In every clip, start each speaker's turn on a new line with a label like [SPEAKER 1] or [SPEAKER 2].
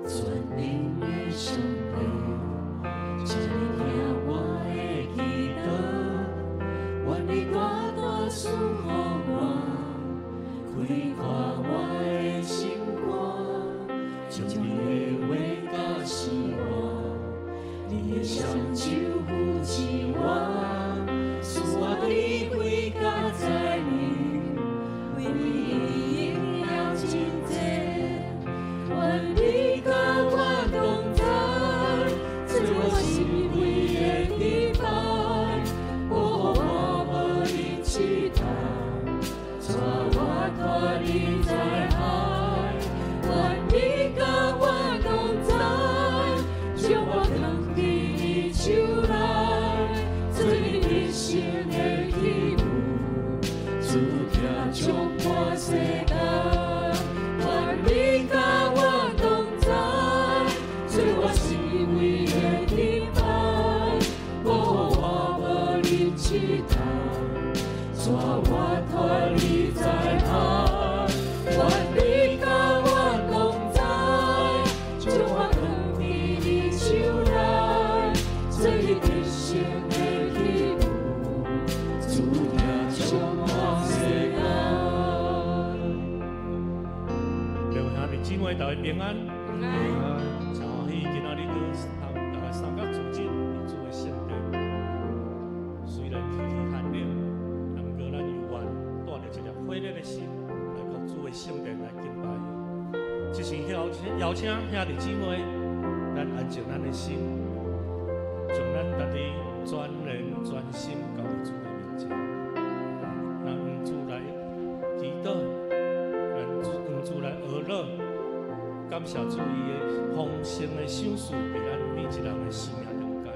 [SPEAKER 1] 全能的上帝，請你聽我的祈禱，願你大大賜予我，開闊我的心肝，將你的話教示我，你的雙手扶持我，賜我智慧佮才能，為你榮耀真濟。願你佮我同在，做我生命的盾牌，保護我無入試探，帶我脫離災害。願你佮我同在，將我囥佇你手內，做你一生的器皿，主疼充滿世界。願你佮我同在，做我生命的盾牌，保護我無入試探，帶我脫離災害。願你佮我同在，將我囥佇你手內，做你一生的器皿，主疼充滿世界。
[SPEAKER 2] 各位兄弟姊妹，大家平安。
[SPEAKER 3] 平安。
[SPEAKER 2] 真歡喜，今仔日閣通大家三角聚集佇主的聖殿。雖然天氣寒冷，毋過咱猶原帶著一粒火熱的心來到主的聖殿來敬拜伊。這時邀請邀請兄弟姊妹，咱安靜咱的心，將咱家己全人全心交佇主的面前。咱向主來祈禱，咱向主來哀禱，感謝主伊的豐盛的賞賜，佇咱每一人的生命中間。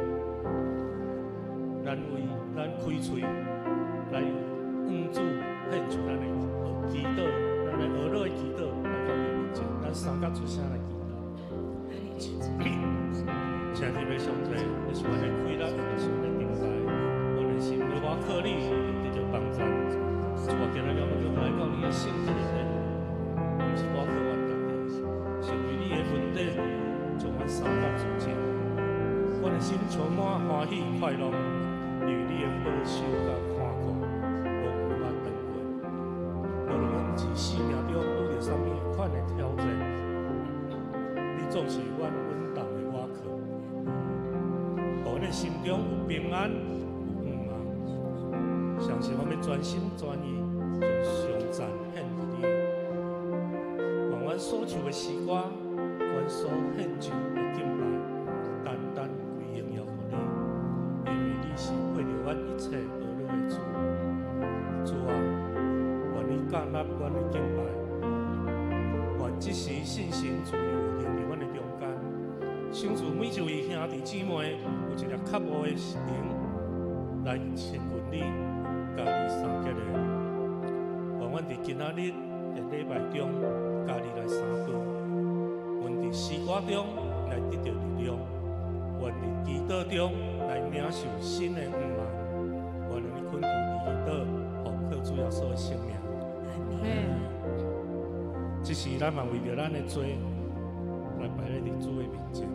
[SPEAKER 2] 咱為咱開喙來向主獻上咱的祈禱，咱的哀禱的祈禱來到伊面前，咱三角出聲來祈禱。親愛的上帝，你是阮的氣力，也是阮的盾牌，阮的心咧倚靠你，得著幫助。主啊，今仔日我們來到你的聖潔的殿，毋是倚靠阮家己，是為你的恩典，將阮三角聚集。阮的心充滿歡喜快樂，因為你的保守佮看顧，無有捌斷過。無論阮佇生命中拄著啥物款的挑戰，你總是阮穩當的倚靠，予阮的心中有平安，有盼望。相信我們全心全意將頌讚獻予你，願阮所唱的詩歌，阮所獻上的敬拜，單單歸榮耀予你，因為你是配著阮一切哀禱的主。主啊，願你接納阮的敬拜，願這時聖神自由運行佇阮的中間，賞賜每一位兄弟姊妹有一粒渴慕的靈來親近你，佮你相結的。願阮佇今仔日的禮拜中，佮你來相遇，願佇詩歌中來得著力量，願佇祈禱中來領受新的盼望。願你懇求祈禱，奉靠主耶穌的聖名。
[SPEAKER 3] 阿門。
[SPEAKER 2] 這時咱嘛為著咱的罪來擺咧佇主的面前，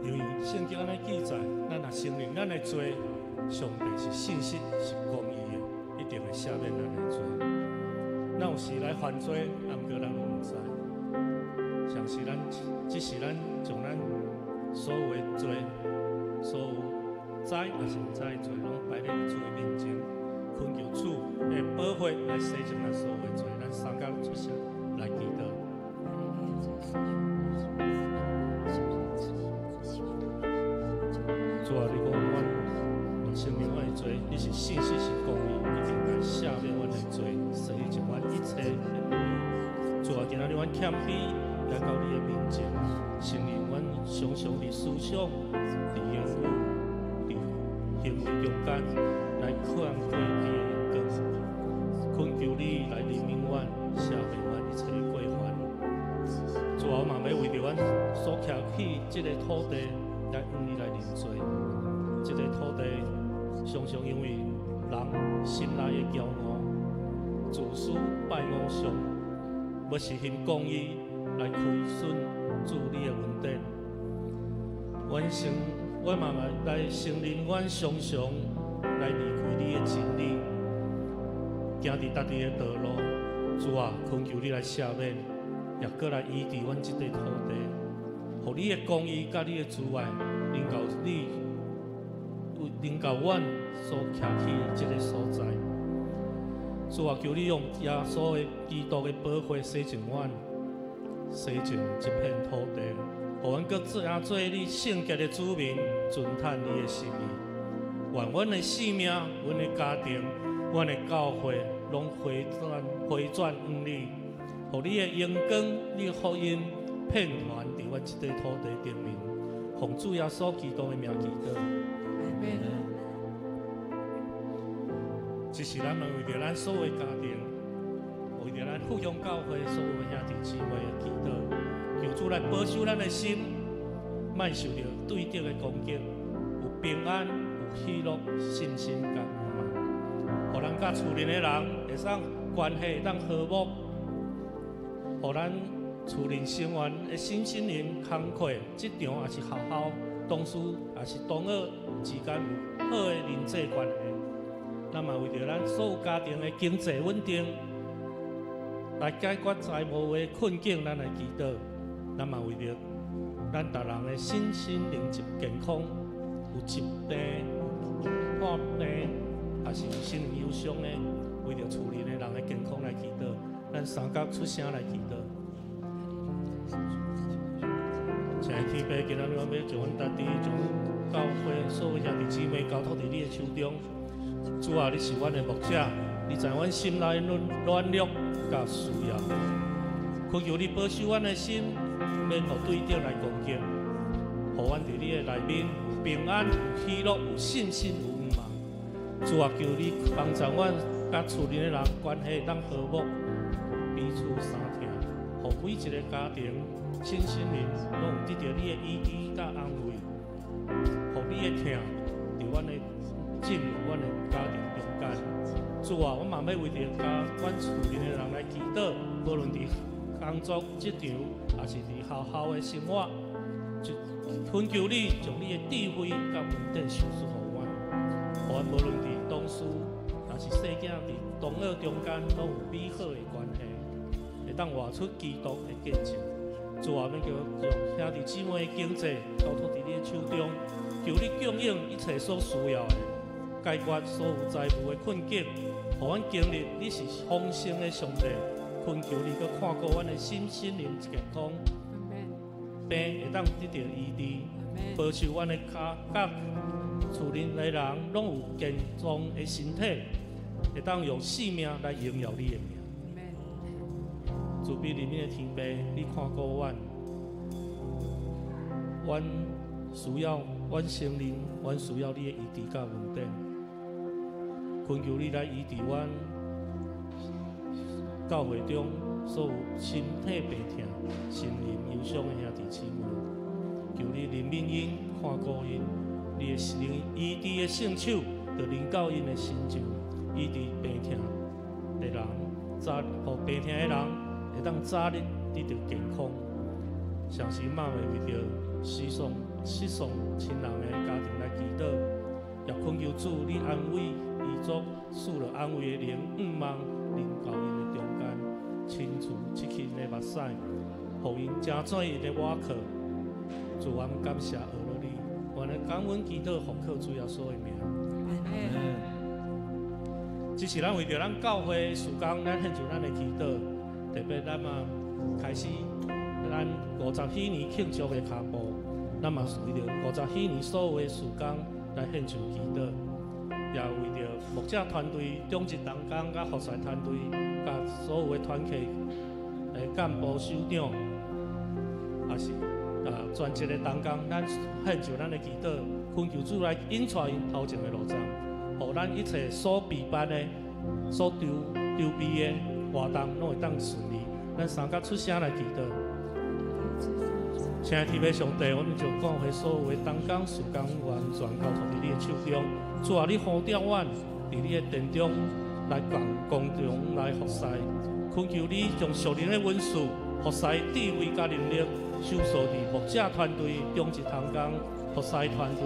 [SPEAKER 2] 因為聖經按呢記載，咱若承認咱的罪，上帝是信實是公義的，一定會赦免咱的罪。咱有時來犯罪，啊，毋過咱攏毋知。像是咱，這時咱將咱所有的罪，所有知抑是毋知的罪，攏擺咧佇主的面前，懇求主的寶血來洗淨咱所有的罪。咱三角出聲來祈禱。主啊，你講阮若承認阮的罪，你是信實是公義，一定來赦免阮的罪，洗淨阮一切的不義。主啊，今仔日阮謙卑來到你的面前，承認阮常常佇思想、佇言語、佇行為中間來跨過你的榮光，懇求你來憐憫阮，赦免阮一切的過犯。主啊，我嘛欲為著阮所徛起這個土地來向你來認罪。這個土地常常因為人心內的驕傲、自私、拜偶像，欲實行公義來虧損主你的恩典。阮承，阮嘛來承認，阮常常來離開你的真理，行佇家己的道路。主啊，懇求你來赦免，也閣來醫治阮這塊土地，予你的公義佮你的慈愛，臨到你，臨到阮所徛起的這个所在。主啊，求你用耶穌的基督的寶血洗淨阮，洗淨這片土地，予阮閣做做你聖潔的子民，遵趁你的心意。願阮的性命、阮的家庭、阮的教會，攏回轉回轉向你，予你的榮光、你的福音，遍傳佇阮這塊土地頂面。奉主耶穌基督的名祈禱。
[SPEAKER 1] 阿門。
[SPEAKER 2] 這是咱們為著咱所有的家庭，為著咱復興教會所有兄弟姊妹的祈禱，求主來保守咱的心，莫受著對敵的攻擊，有平安、有喜樂、信心佮盼望，予咱佮厝內的人會使關係會當和睦，予咱厝內成員的身心靈工課、職場抑是學校、同事抑是同學之間有好的人際關係。咱嘛為著咱所有家庭的經濟穩定，來解決財務的困境，咱來祈禱。咱嘛為著咱逐人的身心靈健康，有疾病、有破病，抑是有心靈憂傷的，為著厝內的人的健康來祈禱。咱三甲出聲來祈禱。親愛的天父，今仔日阮欲將阮家己、將阮教會所有兄弟姊妹交託佇你的手中。主啊，你是阮的牧者，你知阮心內軟軟弱佮需要，懇求你保守阮的心，免予對敵來攻擊，予阮佇你的內面有平安、有喜樂、有信心、有盼望。主啊，求你幫助阮佮厝內的人關係會當和睦，彼此相疼，予每一个家庭身心靈攏有得著你的醫治佮安慰，予你的疼佇阮的進入阮的家庭中間。主啊，阮嘛欲為著家阮厝內的人來祈禱，無論佇工作、職場，抑是佇學校的生活，就懇求你將你的智慧佮恩典賞賜予阮，予阮無論佇同事，抑是細囝佇同學中間，攏有美好的關係，會當活出基督的見證。主啊，欲叫將兄弟姊妹的經濟交託佇你的手中，求你供應一切所需要的，解決所有財務的困境，予阮經歷你是豐盛的上帝。懇求你閣看顧阮的身心靈健康，病會當得著醫治，保守阮的跤佮厝內的人攏有健壯的身體，會當用性命來榮耀你的名。慈悲憐憫的天父，你看顧阮，阮需要，阮承認，阮需要你的醫治佮恩典。懇求你來醫治阮教會中所有身體病痛、心靈憂傷的兄弟姊妹。求你憐憫𪜶，看顧𪜶，你的靈醫治的聖手，就臨到𪜶的身上，醫治病痛的人，早予病痛的人會當早日得著健康。相信嘛會為著失喪失喪親人的家庭來祈禱，也懇求主你安慰遺族，賜予安慰的靈，向望臨到𪜶的中間，清除漆黑的目屎，予𪜶成做𪜶的倚靠。主，阮感謝阿羅你，阮的感恩祈禱奉靠主耶穌的名。這是咱為著咱教會事工，咱獻上咱的祈禱。特別咱嘛開始咱50禧年慶祝的跤步，咱嘛為著50禧年所有的事工來獻上祈禱，也為著牧者團隊、長執同工、佮服侍團隊、佮所有的團契的幹部首長，抑是全職的同工，咱獻上咱的祈禱，懇求主來引帶𪜶頭前的路障，予咱一切所備辦的、所籌籌備的活動，攏會當順利。咱三甲出聲來祈禱。親愛的天父上帝，我們將教會所有的同工、事工完全交託佇你的手中。主啊，你呼召阮佇你的殿中來共共同來服侍，懇求你將屬靈的恩賜、服侍智慧佮能力，賞賜佇牧者團隊、長執同工、服侍團隊，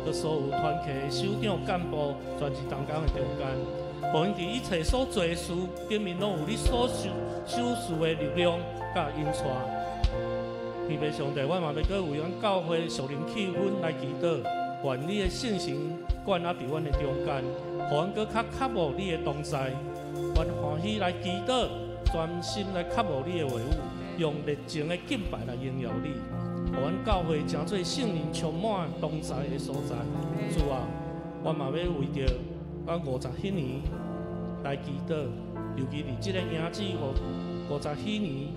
[SPEAKER 2] 佮所有團契的首長幹部、全職同工的中間，予𪜶佇一切所做的事，頂面攏有你所賞賜的力量佮引帶。天父上帝，我嘛欲閣為阮教會屬靈氣氛來祈禱，願你的聖神灌壓佇阮的中間，予阮閣較渴慕你的同在。阮歡喜來祈禱，專心來渴慕你的話語，用熱情的敬拜來榮耀你，予阮教會成做聖靈充滿同在的所在。主啊，我嘛欲為著阮50禧年來祈禱，尤其佇這個營子50禧年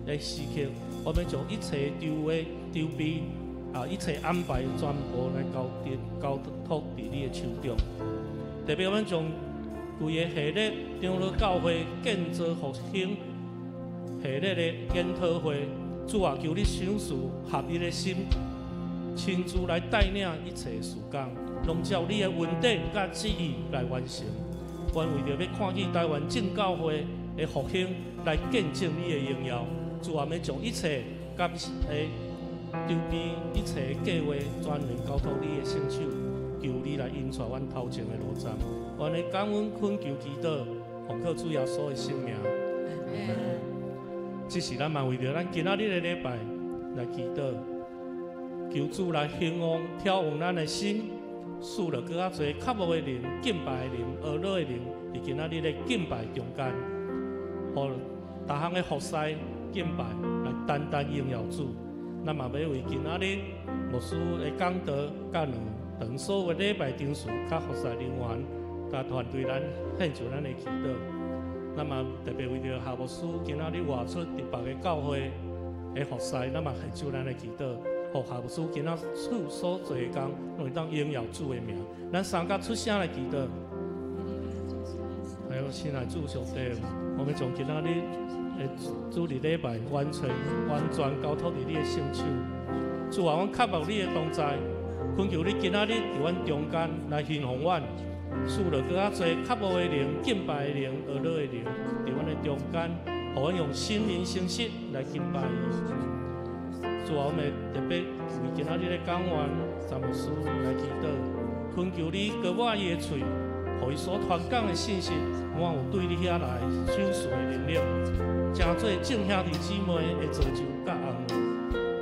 [SPEAKER 2] 的時刻，我欲將一切籌劃、籌備啊，一切安排全部來交託佇你的手中。特別我們將規个系列長老教會建造復興系列的研討會，主啊，求你賞賜合一的心，親自來帶領一切事工，攏照你的恩典佮旨意來完成。阮為著欲看見台灣正教會的復興，來見證你的榮耀。主啊，欲將一切感的籌備、一切計劃，全然交託你的聖手，求你來引帶阮頭前的路站。阮的感恩懇求祈禱，奉靠主耶穌的聖名。這時咱嘛為著咱今仔日的禮拜來祈禱，求主來興旺、挑旺咱的心，賜予閣較濟渴慕的靈、敬拜的靈、學樂的靈，佇今仔日的敬拜中間，予逐項的服侍敬拜來單單榮耀主。咱嘛欲為今仔日牧師的講道，佮兩堂所有的禮拜場次，佮服侍人員、佮團隊，咱獻上咱的祈禱。咱嘛特別為著夏牧師今仔日外出佇別个教會的服侍，咱嘛獻上咱的祈禱，予夏牧師今仔日所做的工，攏會當榮耀主的名。咱三甲出聲來祈禱。還有親愛主上帝，我們將今仔日的主日禮拜完全交託佇你的聖手。主啊，阮渴慕你的同在，懇求你今仔日佇阮中間來興旺阮，賜予閣較濟渴慕的靈、敬拜的靈、學樂的靈，佇阮的中間，予阮用心靈誠實來敬拜伊。主啊，我們特別為今仔日的講員詹牧師來祈禱，懇求你膏抹伊的喙，予伊所傳講的信息，滿有對你遐來賞賜的能力，成做眾兄弟姊妹的造就佮安慰。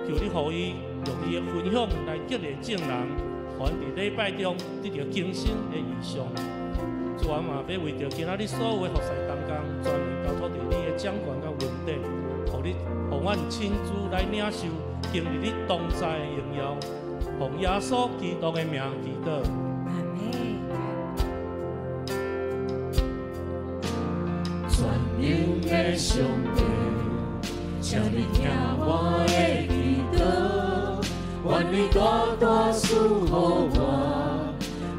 [SPEAKER 2] 求你予伊用伊的分享來激勵眾人，予阮佇禮拜中得著更新的異象。主啊，嘛欲為著今仔日所有的服侍同工，全然交託佇你的掌權佮恩典，予你，予阮親自來領受，經歷你同在的榮耀，奉耶穌基督的名祈禱。
[SPEAKER 1] 阿門。全能的上帝，請你聽我的祈禱，願你大大賜予我，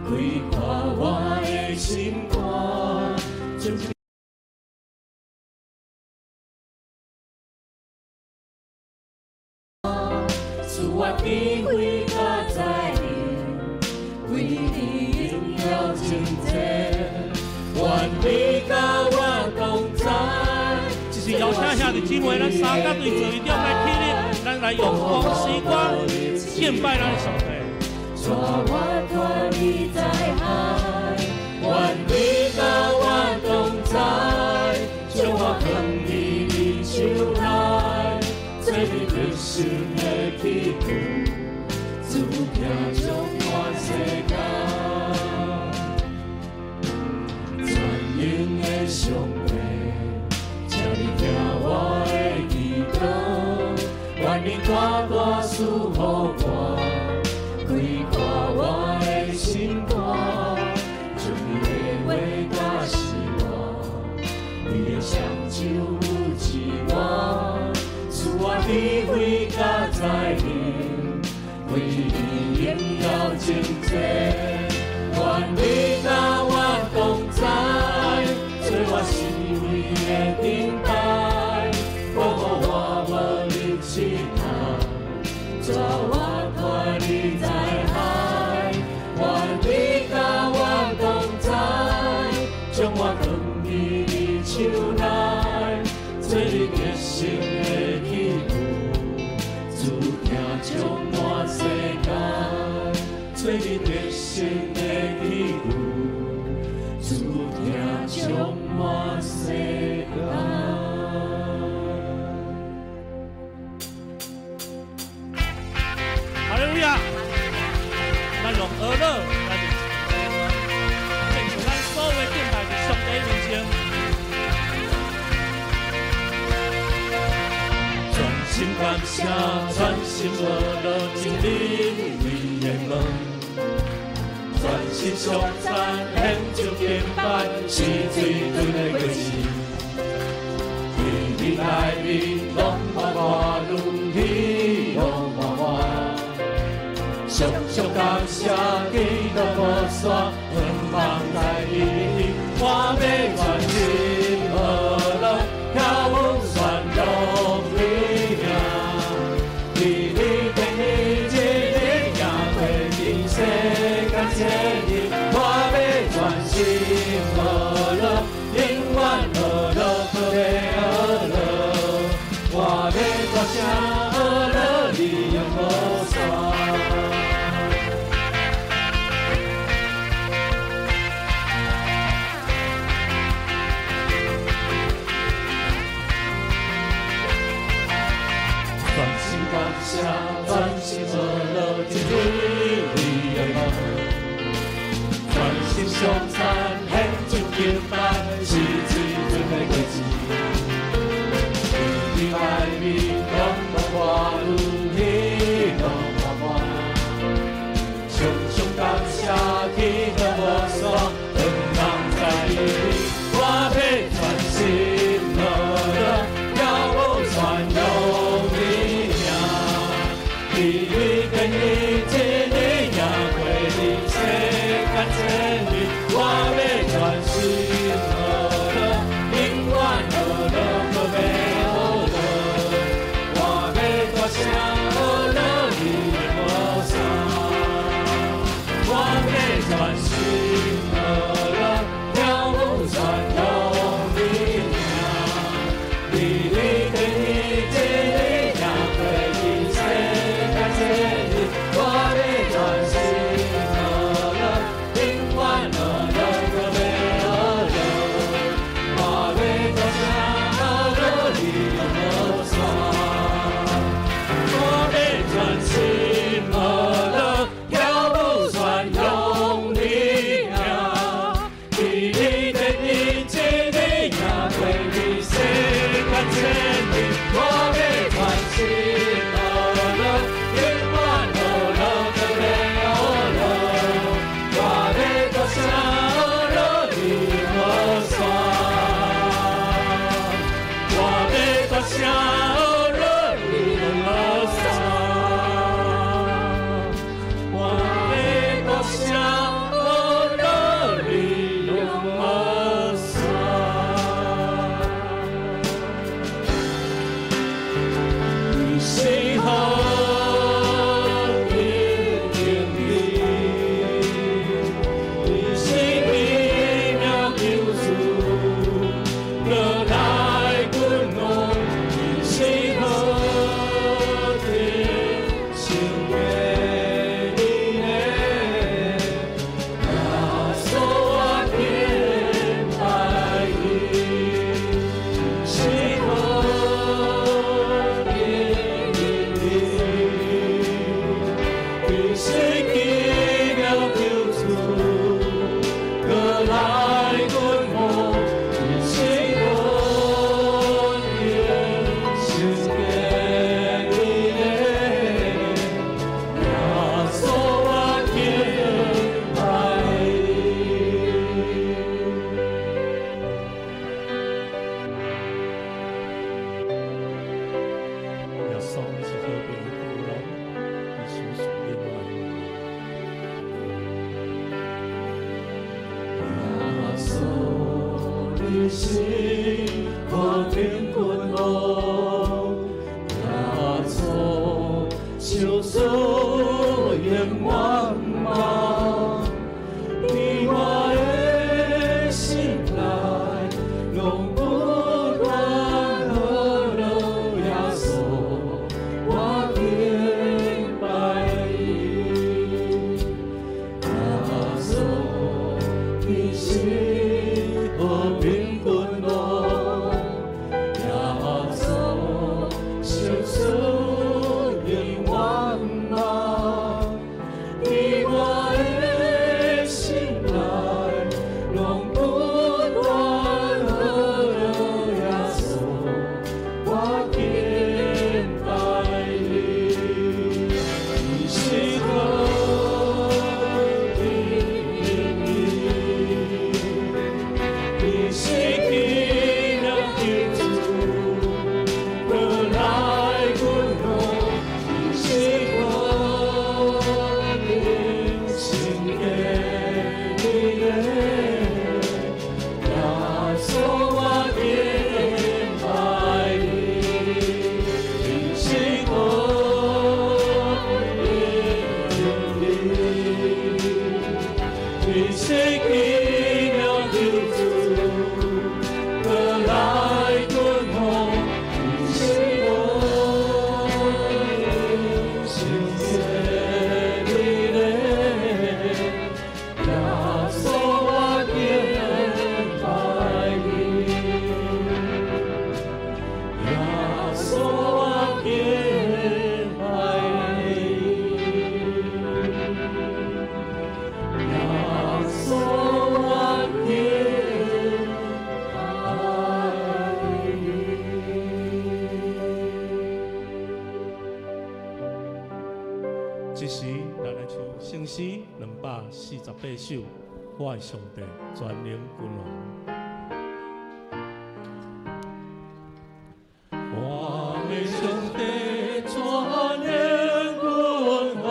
[SPEAKER 1] 開闊我的心肝，將賜我智慧佮才能，為你榮耀征戰，願你佮我同在。
[SPEAKER 2] 這是邀請兄弟姊妹，咱三甲對座位中來起立，咱來用光詩歌敬拜咱的上帝。
[SPEAKER 1] 帶我脫離災害，願你佮我同在，將我藏佇你手內，做你得勝的器具，主行充滿世界。全能的上帝，請你聽我的祈禱，願你大大賜予我，開闊我的心肝，將你的話教示我，你的雙手扶持我，賜我智慧佮才能，為你榮耀征戰，願你佮我同在，做我思維的頂台，保護我無入試探，帶我脫離災害，願你佮我同在，將我藏佇你手內，
[SPEAKER 2] 心感謝，全心學樂，進入你的門。全心頌讚，獻上敬拜，是水準的果子。佇你內面攏滿歡喜樂滿滿，常常感謝，祈禱無煞，仰望在你，我欲全心學樂，跳舞宣揚你名。佇你殿裡一日行過佇世間千里，我欲全心學樂，永遠學樂，閣欲學樂。我欲大聲學樂，你永無煞。全心感謝，全心學樂，進入你的門。全心頌讚，獻上敬拜，是水準的果子。佇你內面攏滿歡喜樂滿滿，常常感謝，祈禱無煞，仰望在你，我欲全心學樂，跳舞宣揚你名。佇你殿裡一日行過佇世間千里，我欲全心學樂，永遠學樂，閣欲學樂。我欲大聲學樂，你永無煞。我欲全心學樂，跳舞宣揚你名。佇你殿裡一日行過佇世間千里，我欲全心學樂，永遠學樂，閣欲學樂。我欲大聲學樂，你永無煞。我欲全心學樂，跳舞宣揚你名。佇你殿裡一日行過佇世間千里，我欲全心學樂，永遠學樂，閣欲學樂。我欲大聲學樂，你永無煞。我欲大聲學樂，你永無煞。我欲大聲學樂，你永無煞。你是何等經歷，你是奇妙救主，閣來君王，你是何等聖潔的耶穌，我敬拜你，是何等經歷，你是奇妙救主，閣來君王，你是何等聖潔的耶穌，我敬拜你。耶穌，你是和平的君王，你是屬永遠的。耶穌，你是和平君王，耶穌，受死永遠望，佇我的心內，攏不斷學樂，耶穌，我敬拜你。耶穌，你是和平君王，聖詩248首，我的上帝全能君王。我的上帝全能君王，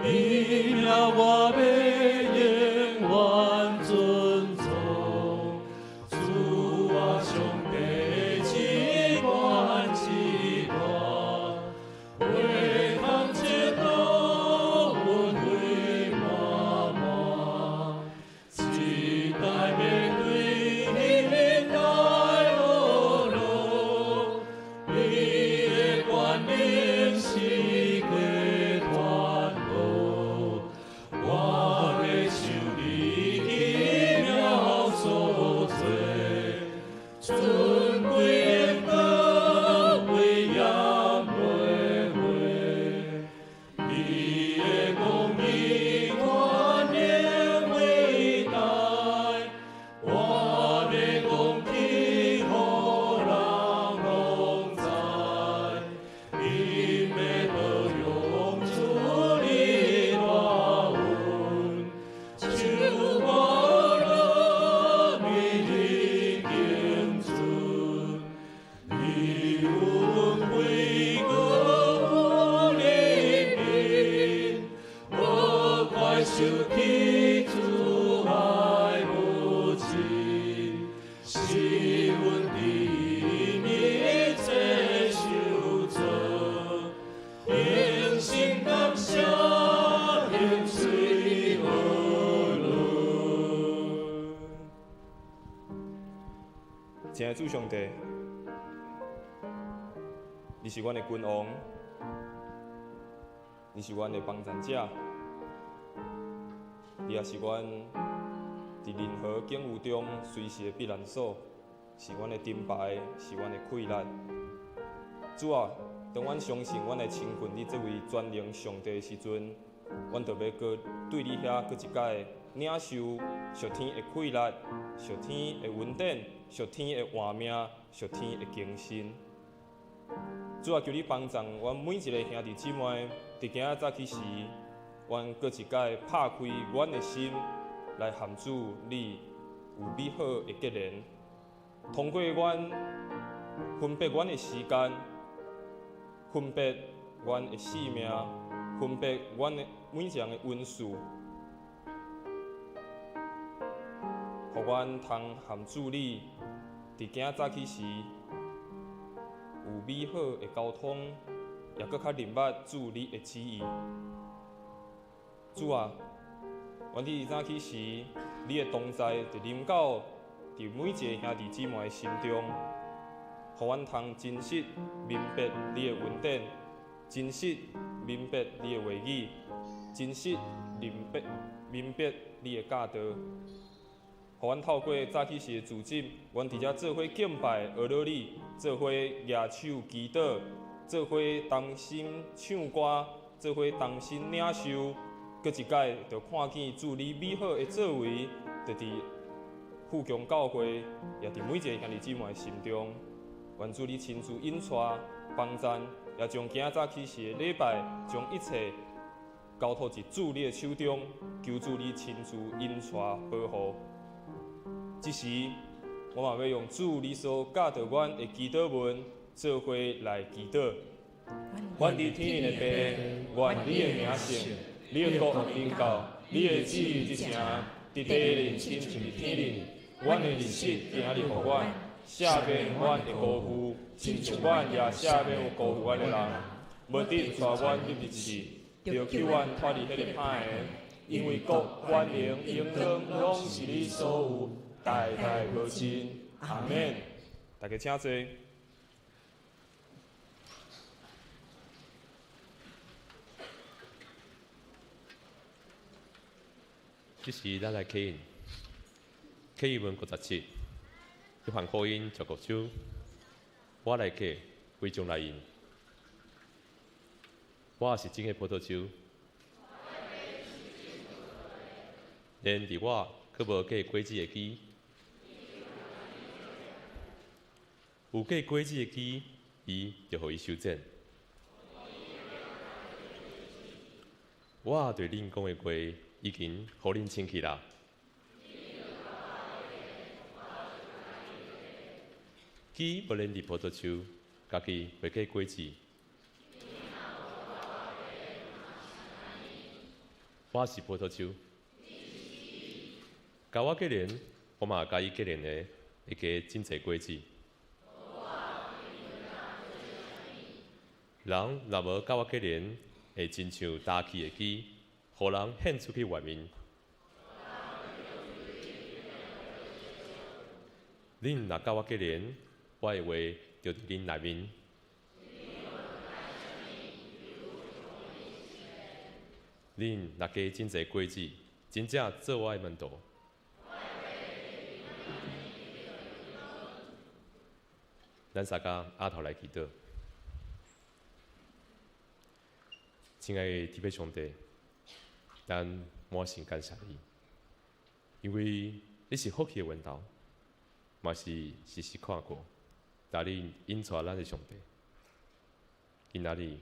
[SPEAKER 2] 你命我欲永遠尊崇。主啊，上帝至懸至大，血通前路恩惠滿滿，一代欲對一代學樂，你的權能是過傳播，我欲想你奇妙所作，尊貴榮光威嚴袂毀，你的公義權能偉大，我欲講起予人攏知，𪜶欲保養主你大恩，手我樂你已經出，你恩惠閣有憐憫，無快受起主愛無盡，是阮佇一切受造，用心感謝，用喙學樂。
[SPEAKER 3] 親愛的主上帝，你是阮的君王，你是阮的幫贊者，你也是阮佇任何境遇中隨時的避難所，是阮的盾牌，是阮的氣力。主啊，當阮相信阮來親近你這位全能上帝的時陣，阮就欲閣對你遐閣一擺領受屬天的氣力、屬天的恩典、屬天的活命、屬天的更新。主啊，求你幫助阮每一个兄弟姊妹，佇今仔早起時，阮閣一擺拍開阮的心，來和主你有美好的結連。通過阮分別阮的時間，分別阮的性命，分別阮的每一項的恩賜，予阮通和主你佇今仔早起時有美好的溝通，也閣較認捌主你的旨意。主啊，願佇早起時，你的同在就臨到佇每一个兄弟姊妹的心中，予阮通真實明白你的恩典，真實明白你的話語，真實明白你的教導。予阮透過早起時的主旨，阮佇遮做伙敬拜學樂你，做伙舉手祈禱，做伙同心唱歌，做伙同心領受，閣一擺就看見主你美好的作為，就佇富強教會，也佇每一個兄弟姊妹的心中。願主你親自引帶幫贊，也將今仔早起時的禮拜，將一切交託佇主你的手中，求主你親自引帶保護。這時，我嘛欲用主你所教導阮的祈禱文，做伙來祈禱。阮佇天頂的父，願你的名聖，你的國臨到，你的旨意執行，佇地裡親像佇天頂。阮的日食今日予阮，赦免阮的辜負，親像阮也赦免有辜負阮的人。無得帶阮入去試，著救阮脫離彼个歹的。因為國、權能、榮光，攏是你所有，代代無盡。阿們。大家請坐。
[SPEAKER 4] 這時咱來啟印，啟印文57，約翰福音16章，我來過，非將來印。我是真的葡萄樹，連佇我閣無結果子的枝，有結果子的枝，伊就予伊修剪。我對恁講的話已經予恁清氣啦。枝無連佇葡萄樹，家己袂結果子。我是葡萄樹，佮我結連，我嘛佮伊結連的，會結真濟果子。人若無佮我結連，會親像焦去的枝，予人獻出去外面。恁若佮我結連，我的話就佇恁內面。恁若結真濟果子，真正做我的門徒。咱三家阿頭來祈禱。親愛的天父上帝，咱滿心感謝你，因為你是福氣的源頭，嘛是時時看顧、帶領引帶咱的上帝。今仔日，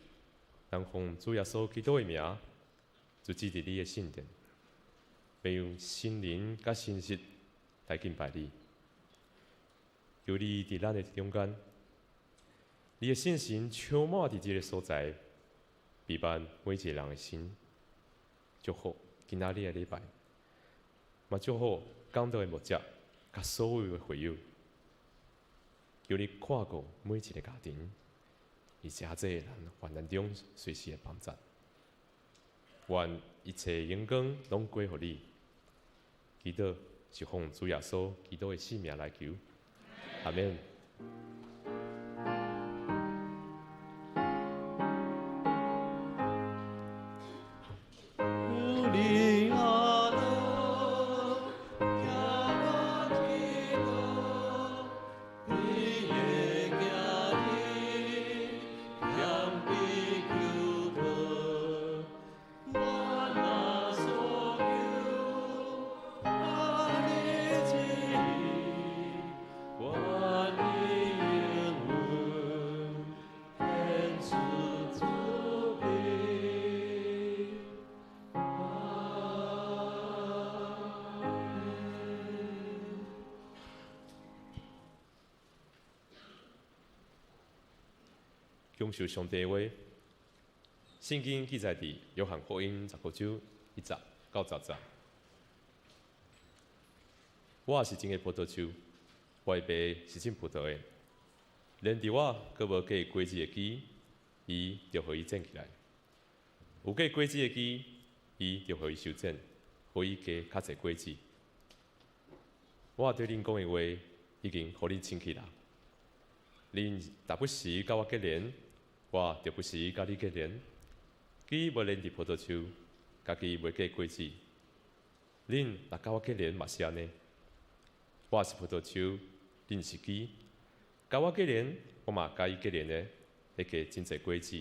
[SPEAKER 4] 咱奉主耶穌基督的名，就指佇你的聖殿，欲用心靈佮誠實來敬拜你。求你佇咱的中間，你的聖神充滿佇這个所在，陪伴每一个人的心。祝福今仔日的禮拜，嘛祝福講道的牧者，佮所有的會友。求你看顧每一个家庭，而且這個人患難中隨時的幫助。願一切榮光攏歸予你。祈禱是奉主耶穌基督的聖名來求，阿們。享受上帝的話，聖經記載佇約翰福音15章1節到10節。我是真的葡萄樹，我的爸是種葡萄的。連佇我閣無結果子的枝，伊就予伊剪起來；有結果子的枝，伊就予伊修剪，予伊結較濟果子。我對恁講的話，已經予恁清氣啦。恁若不時佮我結連，我就不時佮你結連。枝無連佇葡萄樹，家己袂結果子。恁若佮我結連嘛是按呢。我是葡萄樹，恁是枝。佮我結連，我嘛佮伊結連的，會結真濟果子。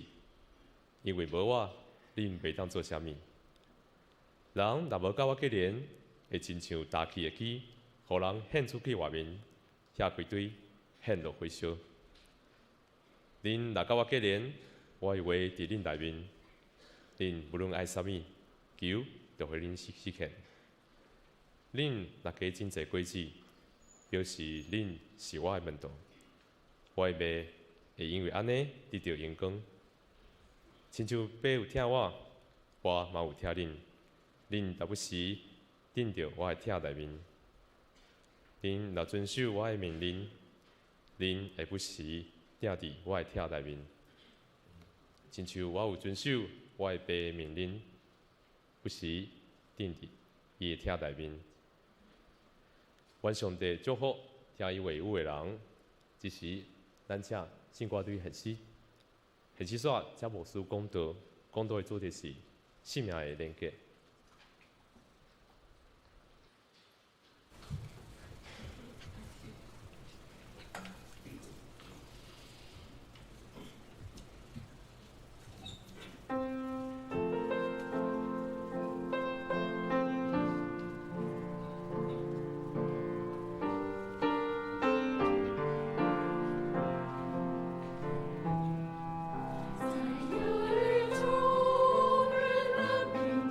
[SPEAKER 4] 因為無我，恁袂當做啥物。人若無佮我結連，會親像焦去的枝，予人獻出去外面，拆開堆，獻落火燒。恁若佮我結連，我的話佇恁內面，恁無論愛啥物，求就予恁實現。恁若結真濟果子，表示恁是我的門徒。我的爸會因為按呢得著榮光。親像爸有疼我，我嘛有疼恁。恁若不時踮著我的疼內面，恁若遵守我的命令，恁會不時踮佇我的疼內面。親像我有遵守我的爸的命令，不時踮佇伊的疼內面。願上帝祝福聽伊話語的人。這時，咱請聖歌隊獻詩，獻詩煞請牧師講道，講道的主題是生命的連結。
[SPEAKER 1] 在幽暗中，人們。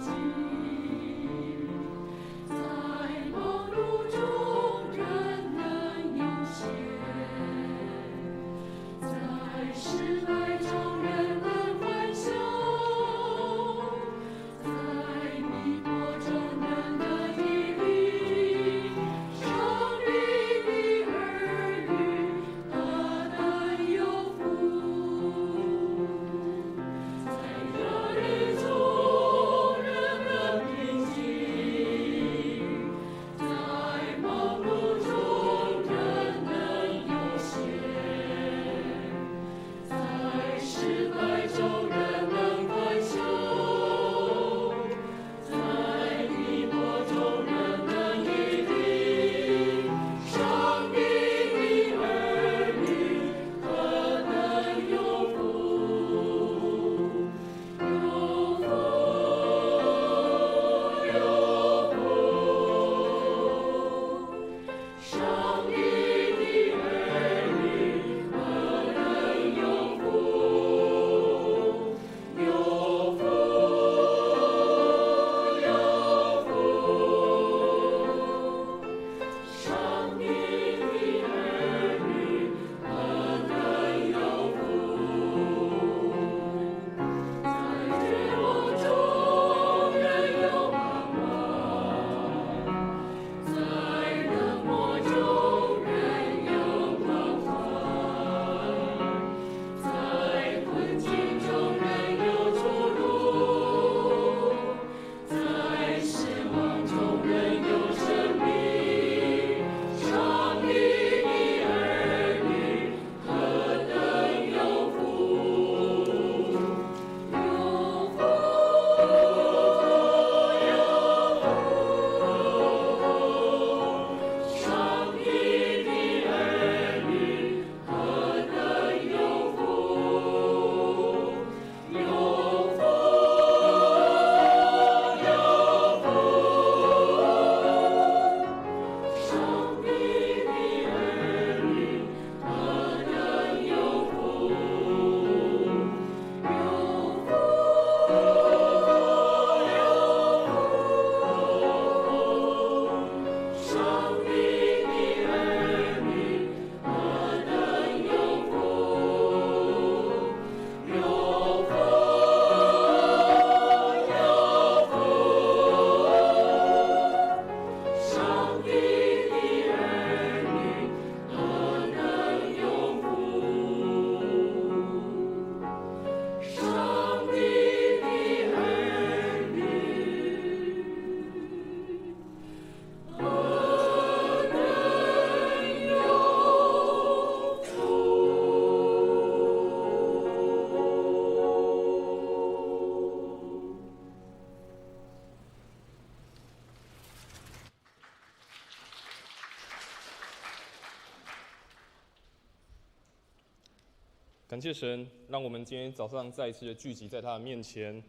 [SPEAKER 3] 感谢神，让我们今天早上再一次的聚集在他的面前。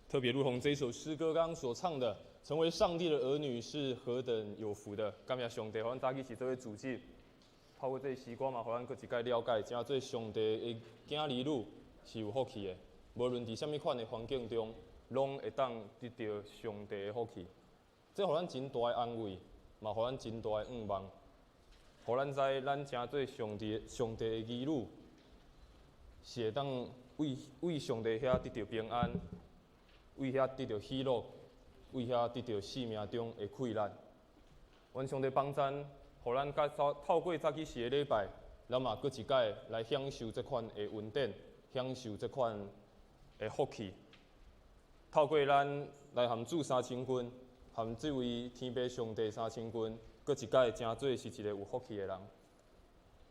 [SPEAKER 3] 特别如同这一首诗歌刚刚所唱的，成为上帝的儿女是何等有福的。感谢上帝，予咱早起时做伙主祭，透过这个诗歌嘛，予咱阁一摆了解，成做上帝的囝儿女是有福气的。无论伫啥物款的环境中，拢会当得到上帝的福气。这予咱真大的安慰，嘛予咱真大的盼望。予咱知，咱成做上帝的儿女，是会当为上帝遐得到平安，为遐得到喜乐，为遐得到生命中的快乐。愿上帝帮咱，予咱甲透过早起时的礼拜，咱嘛阁一摆来享受这款的恩典，享受这款的福气。透过咱来和主三亲近，和这位天父上帝三亲近，阁一摆成做是一个有福气的人。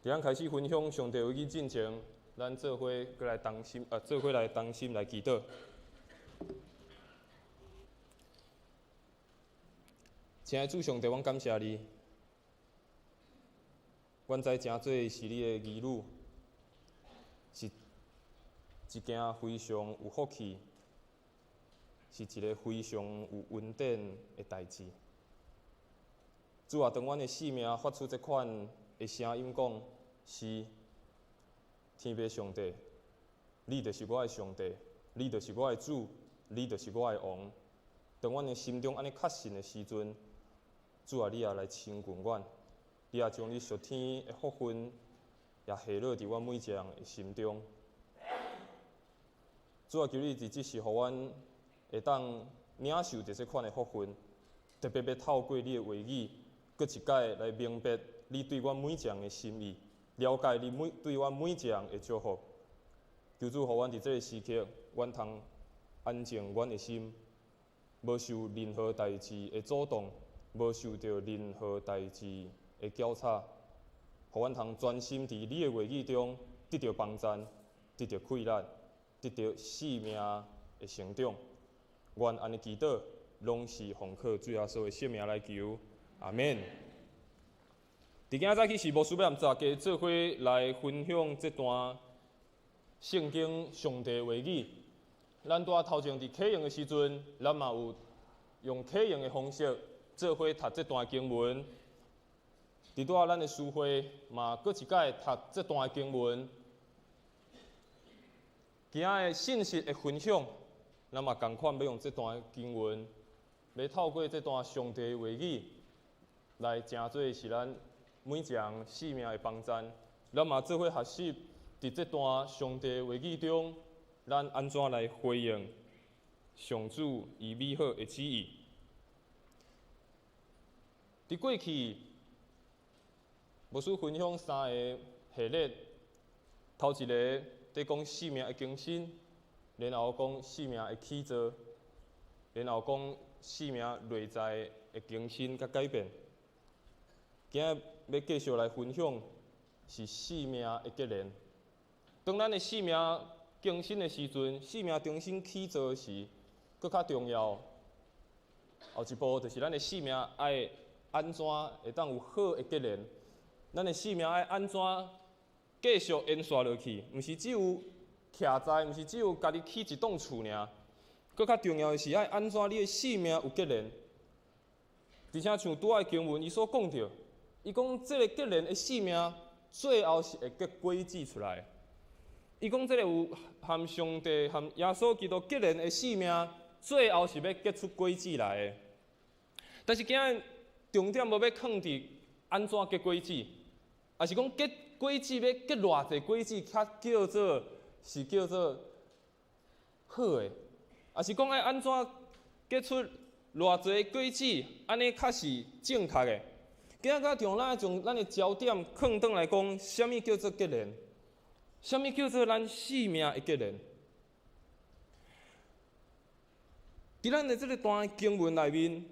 [SPEAKER 3] 伫咱开始分享上帝话语进前，咱做伙阁来同心，做伙来同心来祈祷。亲爱的主上帝，阮感谢你。阮知成做是你的儿女，是一件非常有福气，是一个非常有恩典的代志。主啊，当阮的生命发出这款的声音，讲是天父上帝，你就是我的上帝，你就是我的主，你就是我的王。当阮的心中按呢确信的时阵，主啊，你也来亲近阮，你也将你属天的福分也下落佇阮每一个人的心中。主啊，求你佇這時，予阮會當領受這款的福分，特別欲透過你的話語，閣一擺來明白你對阮每一個人的心意，了解你每對阮每一個人的祝福。求主予阮佇這个時刻，阮通安靜阮的心，無受任何代誌的阻擋，無受著任何代誌的攪吵，予阮通專心佇你的話語中得著幫贊，得著氣力，得著生命的成長。願按呢祈禱，攏是奉靠主耶穌的聖名來求，阿們。佇今仔早起是牧師欲和大家做伙來分享這段聖經上帝話語。咱拄仔頭前佇啟用的時陣，咱嘛有用啟用的方式做伙讀這段經文。佇拄仔咱的詩會嘛，閣一擺讀這段經文。今仔的信息的分享，咱嘛仝款欲用這段經文，欲透過這段上帝話語，來成做是咱每一個人生命的幫贊。咱嘛做伙學習，佇這段上帝話語中，咱按怎來回應上主伊美好的旨意。佇過去，牧師分享三个系列，頭一个佇講生命的更新，然後講生命的起造，然後講生命內在的更新佮改變。今仔欲繼續來分享是生命的結連。當咱的生命更新的時陣，生命重新起造時，閣較重要。後一步就是咱的生命愛按怎會當有好的結連，咱的生命愛按怎繼續延續落去，毋是只有徛在，毋是只有家己起一棟厝爾。閣較重要的是愛按怎你的生命有結連。而且像拄仔的經文，伊所講著，伊講這个結連的生命，最後是會結果子出來。伊講這个有和上帝、和耶穌基督結連的生命，最後是欲結出果子來的。但是今仔重點無欲囥佇按怎結果子，抑是講結果子欲結偌濟果子，較叫做是叫做好的，抑是講愛按怎結出偌濟果子，按呢較是正確的。今仔較重，咱愛將咱的焦點囥轉來講，啥物叫做結連？啥物叫做咱生命的結連？佇咱的這个段經文內面，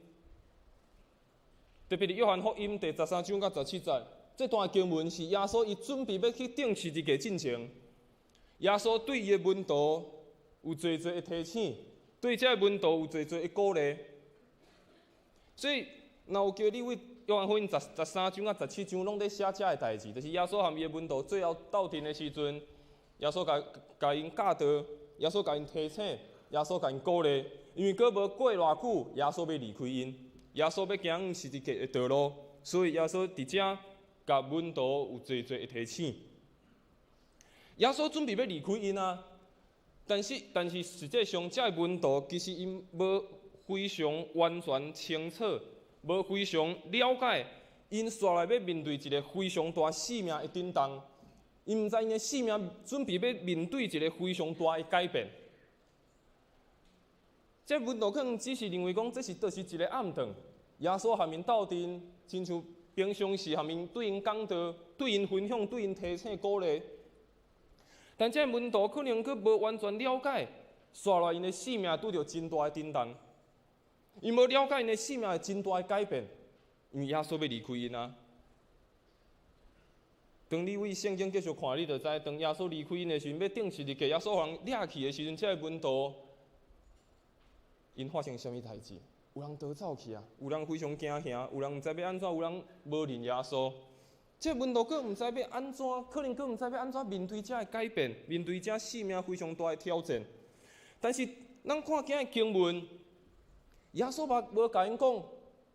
[SPEAKER 3] 特別佇約翰福音第十三章佮十七節，這段經文是耶穌伊準備欲去釘十字架進前，耶穌對伊的門徒有濟濟的提醒，對這个門徒有濟濟的鼓勵。所以，若有機會你為約翰福音十十三章佮十七章攏佇寫這个代誌，就是耶穌和伊的門徒最後鬥陣的時陣，耶穌共共𪜶教導，耶穌共𪜶提醒，耶穌共𪜶鼓勵，因為閣無過偌久，耶穌欲離開𪜶，耶穌欲行十字架的道路，所以耶穌佇遮共門徒有濟濟的提醒。耶穌準備欲離開𪜶啊，但是但是實際上，這个門徒其實𪜶無非常完全清楚。無非常了解，𪜶紲來欲面對一个非常大生命的震動，𪜶毋知𪜶的生命準備欲面對一个非常大的改變。這門徒可能只是認為講，這是就是一个暗頓。耶穌和𪜶鬥陣，親像平常時和𪜶對𪜶講道、對𪜶分享、對𪜶提醒鼓勵。但這門徒可能閣無完全了解，紲來𪜶的生命拄著真大的震動。𪜶無了解𪜶的生命會真大的改變，因為耶穌欲離開𪜶啊。當你為聖經繼續看，你就知，當耶穌離開𪜶的時陣，欲釘十字架，耶穌予人掠去的時陣，這个門徒𪜶發生啥物代誌？有人逃走去啊，有人非常驚嚇，有人毋知欲按怎，有人無認耶穌。這个門徒閣毋知欲按怎，可能閣毋知欲按怎面對這个改變，面對這生命非常大的挑戰。但是，咱看今仔經文。耶穌嘛無共𪜶講，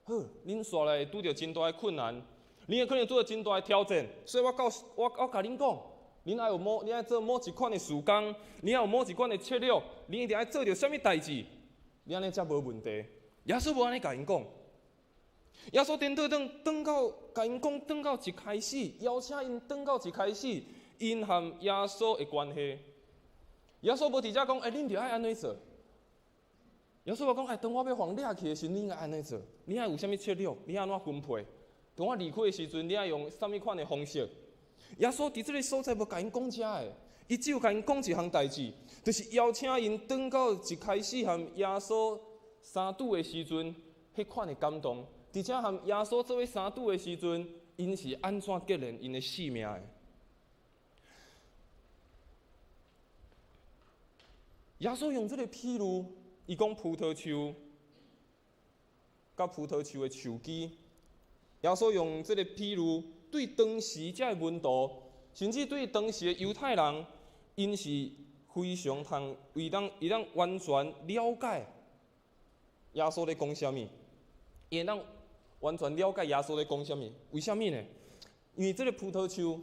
[SPEAKER 3] 好，恁紲來會拄著真大的困難，恁會可能拄著真大的挑戰，所以我告訴我我共恁講，恁愛有某，恁愛做某一款的事工，恁愛有某一款的策略，恁一定愛做著啥物代誌，恁按呢才無問題。耶穌無按呢共𪜶講，耶穌顛倒轉，轉到共𪜶講，轉到一開始，邀請𪜶轉到一開始，𪜶和耶穌的關係。耶穌無佇遮講，欸，恁著愛按呢做。耶穌無講，欸，當我欲予人掠去的時陣，你應該按呢做。你愛有啥物策略？你愛按怎分配？當我離開的時陣，你愛用啥物款的方式？耶穌佇這个所在無共𪜶講遮的，伊只有共𪜶講一項代誌，就是邀請𪜶轉到一開始和耶穌相拄的時陣，彼款的感動。而且和耶穌做伙相拄的時陣，𪜶是按怎結連𪜶的性命的？耶穌用這个譬喻，伊講葡萄樹佮葡萄樹的樹枝。耶穌用這个譬喻，對當時這个門徒，甚至對當時的猶太人，𪜶是非常通為當會當完全了解耶穌咧講啥物，伊會當完全了解耶穌咧講啥物。為啥物呢？因為這个葡萄樹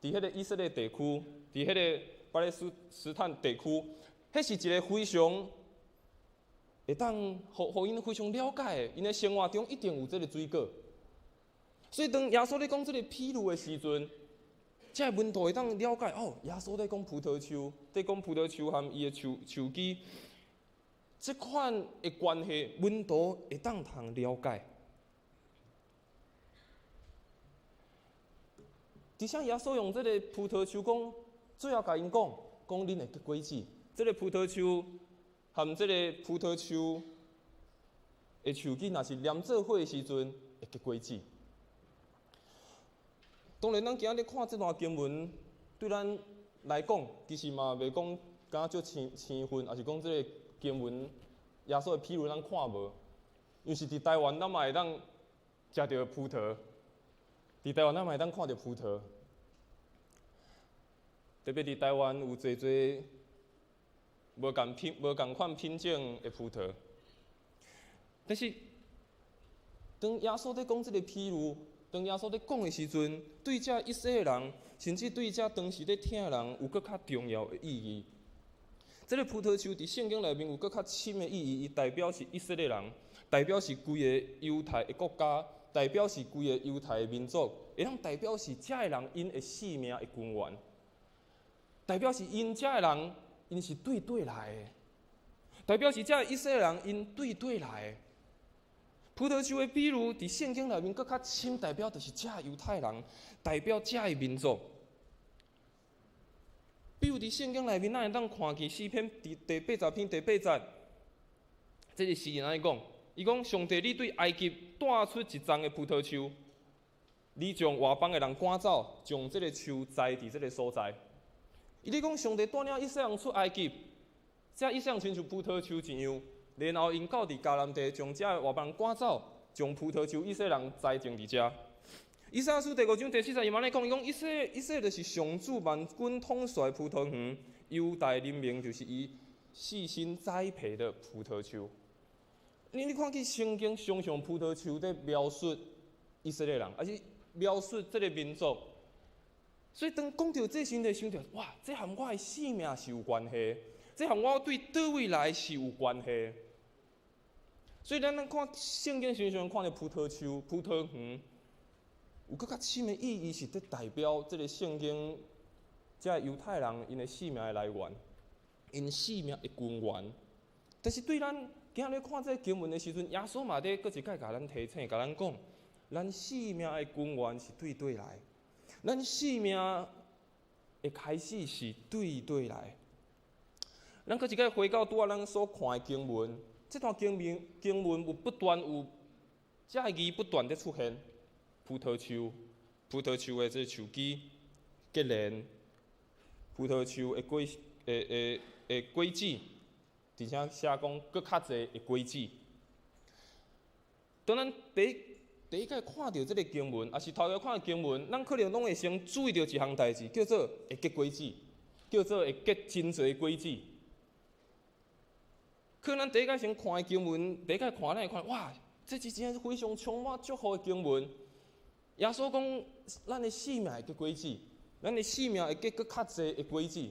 [SPEAKER 3] 佇彼个以色列地區，佇彼个巴勒斯斯坦地區，彼是一个非常會當予𪜶非常了解的，𪜶的生活中一定有這个水果。所以當耶穌咧講這个譬喻的時陣，這个門徒會當了解哦，耶穌咧講葡萄樹，咧講葡萄樹和伊的樹樹枝，這款的關係，門徒會當通了解。而且耶穌用這个葡萄樹講，最後共𪜶講，講恁會結果子。這个葡萄樹和這个葡萄樹的樹枝，若是連做伙的時陣，會結果子。當然，咱今仔日看這段經文，對咱來講，其實嘛袂講敢若足生生分，抑是講這个經文耶穌的譬喻咱看無，因為是佇台灣，咱嘛會當食著葡萄，佇台灣咱嘛會當看著葡萄，特別佇台灣有濟濟無仝品、無仝款品種的葡萄。但是，當耶穌咧講這个譬喻，當耶穌咧講的時陣，對這以色列人，甚至對這當時咧聽的人，有閣較重要的意義。這个葡萄樹佇聖經內面有閣較深的意義，伊代表是以色列人，代表是規个猶太的國家，代表是規个猶太的民族，會當代表是這个人𪜶的性命的根源，代表是𪜶這个人𪜶是對佗來的，代表是這个以色列人𪜶對佗來的。葡萄樹的比喻佇聖經內面閣較深，代表就是這猶太人，代表這个民族。比如佇聖經內面，咱會當看見詩篇第80篇第8節，這個詩人按呢講，伊講上帝，你對埃及帶出一叢的葡萄樹，你將外邦的人趕走，將這个樹栽佇這个所在。伊咧講上帝帶領以色列人出埃及，這以色列人親像葡萄樹一樣。然後𪜶到佇迦南地，將這外邦人趕走，將葡萄樹以色列人栽種佇遮。以賽亞書第5章第4節伊嘛按呢講，伊講以色列就是上主萬軍統帥葡萄園，猶大人民就是伊細心栽培的葡萄樹。你看見聖經常常葡萄樹佇描述以色列人，抑是描述這个民族。所以當講著這時陣，想著哇，這和我的性命是有關係，這和我對佗位來是有關係。所以咱看聖經常常看著葡萄樹、葡萄園，有閣較深的意義，是佇代表這个聖經，這个猶太人𪜶的性命的來源，𪜶性命的根源。但是對咱今日看這个經文的時陣，耶穌嘛佇閣一擺共咱提醒，共咱講，咱性命的根源是對佗來，咱性命的開始是對佗來。咱閣一擺回到拄仔咱所看的經文。這段經文有不斷有這个字不斷佇出現，葡萄樹，葡萄樹的這個樹枝結連，葡萄樹的果的的的果子，而且寫講閣較濟的果子。當咱第一擺看著這个經文，抑是頭一擺看經文，咱可能攏會先注意著一項代誌，叫做會結果子，叫做會結真濟果子。可能咱第一擺先看的經文，第一擺看咱會看，哇，這是真正非常充滿祝福的經文。耶穌講，咱的性命會結果子，咱的性命會結閣較濟的果子。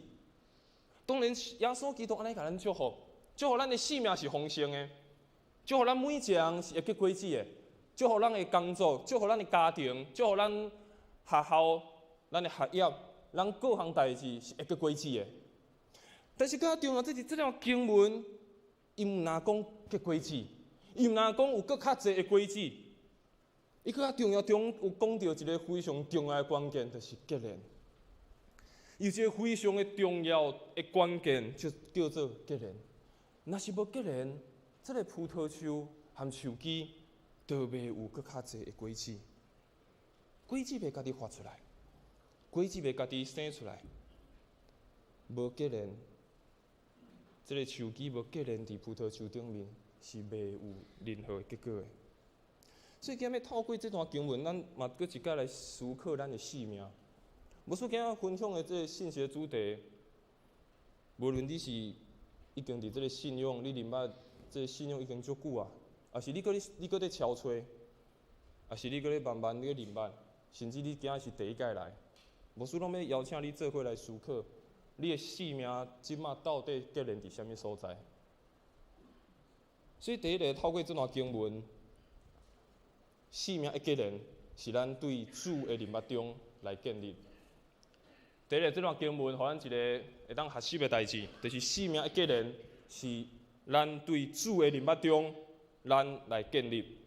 [SPEAKER 3] 當然，耶穌基督按呢共咱祝福，祝福咱的性命是豐盛的，祝福咱每一个人是會結果子的。祝福咱的工作，祝福咱的家庭，祝福咱學校、咱的學業、咱各項代誌是會結果子的。但是閣較重要，這是這段經文，伊毋若講結果子，伊毋若講有閣較濟的果子，伊閣較重要中有講著一個非常重要的關鍵，就是結連。有一個非常的重要的關鍵，就叫做結連。若是無結連，這個葡萄樹和樹枝就袂有閣較濟的果子，果子袂家己發出來，果子袂家己生出來，無結連，這個樹枝無結連佇葡萄樹頂面，是袂有任何的結果的。所以今日透過這段經文，咱嘛閣一擺來思考咱的生命。牧師今仔分享的這個信息的主題，無論你是已經佇這個信仰，你認捌這個信仰已經足久啊，抑是你閣咧你閣咧悄揣，抑是你閣咧慢慢咧認捌，甚至你今仔是第一擺來，牧師攏欲邀請你做伙來思考，你的生命這馬到底結連佇啥物所在？所以第一个透過這段經文，生命的結連是咱對主的認捌中來建立。第一个這段經文，予咱一个會當學習的代誌，就是生命的結連是咱對主的認捌中，咱來建立。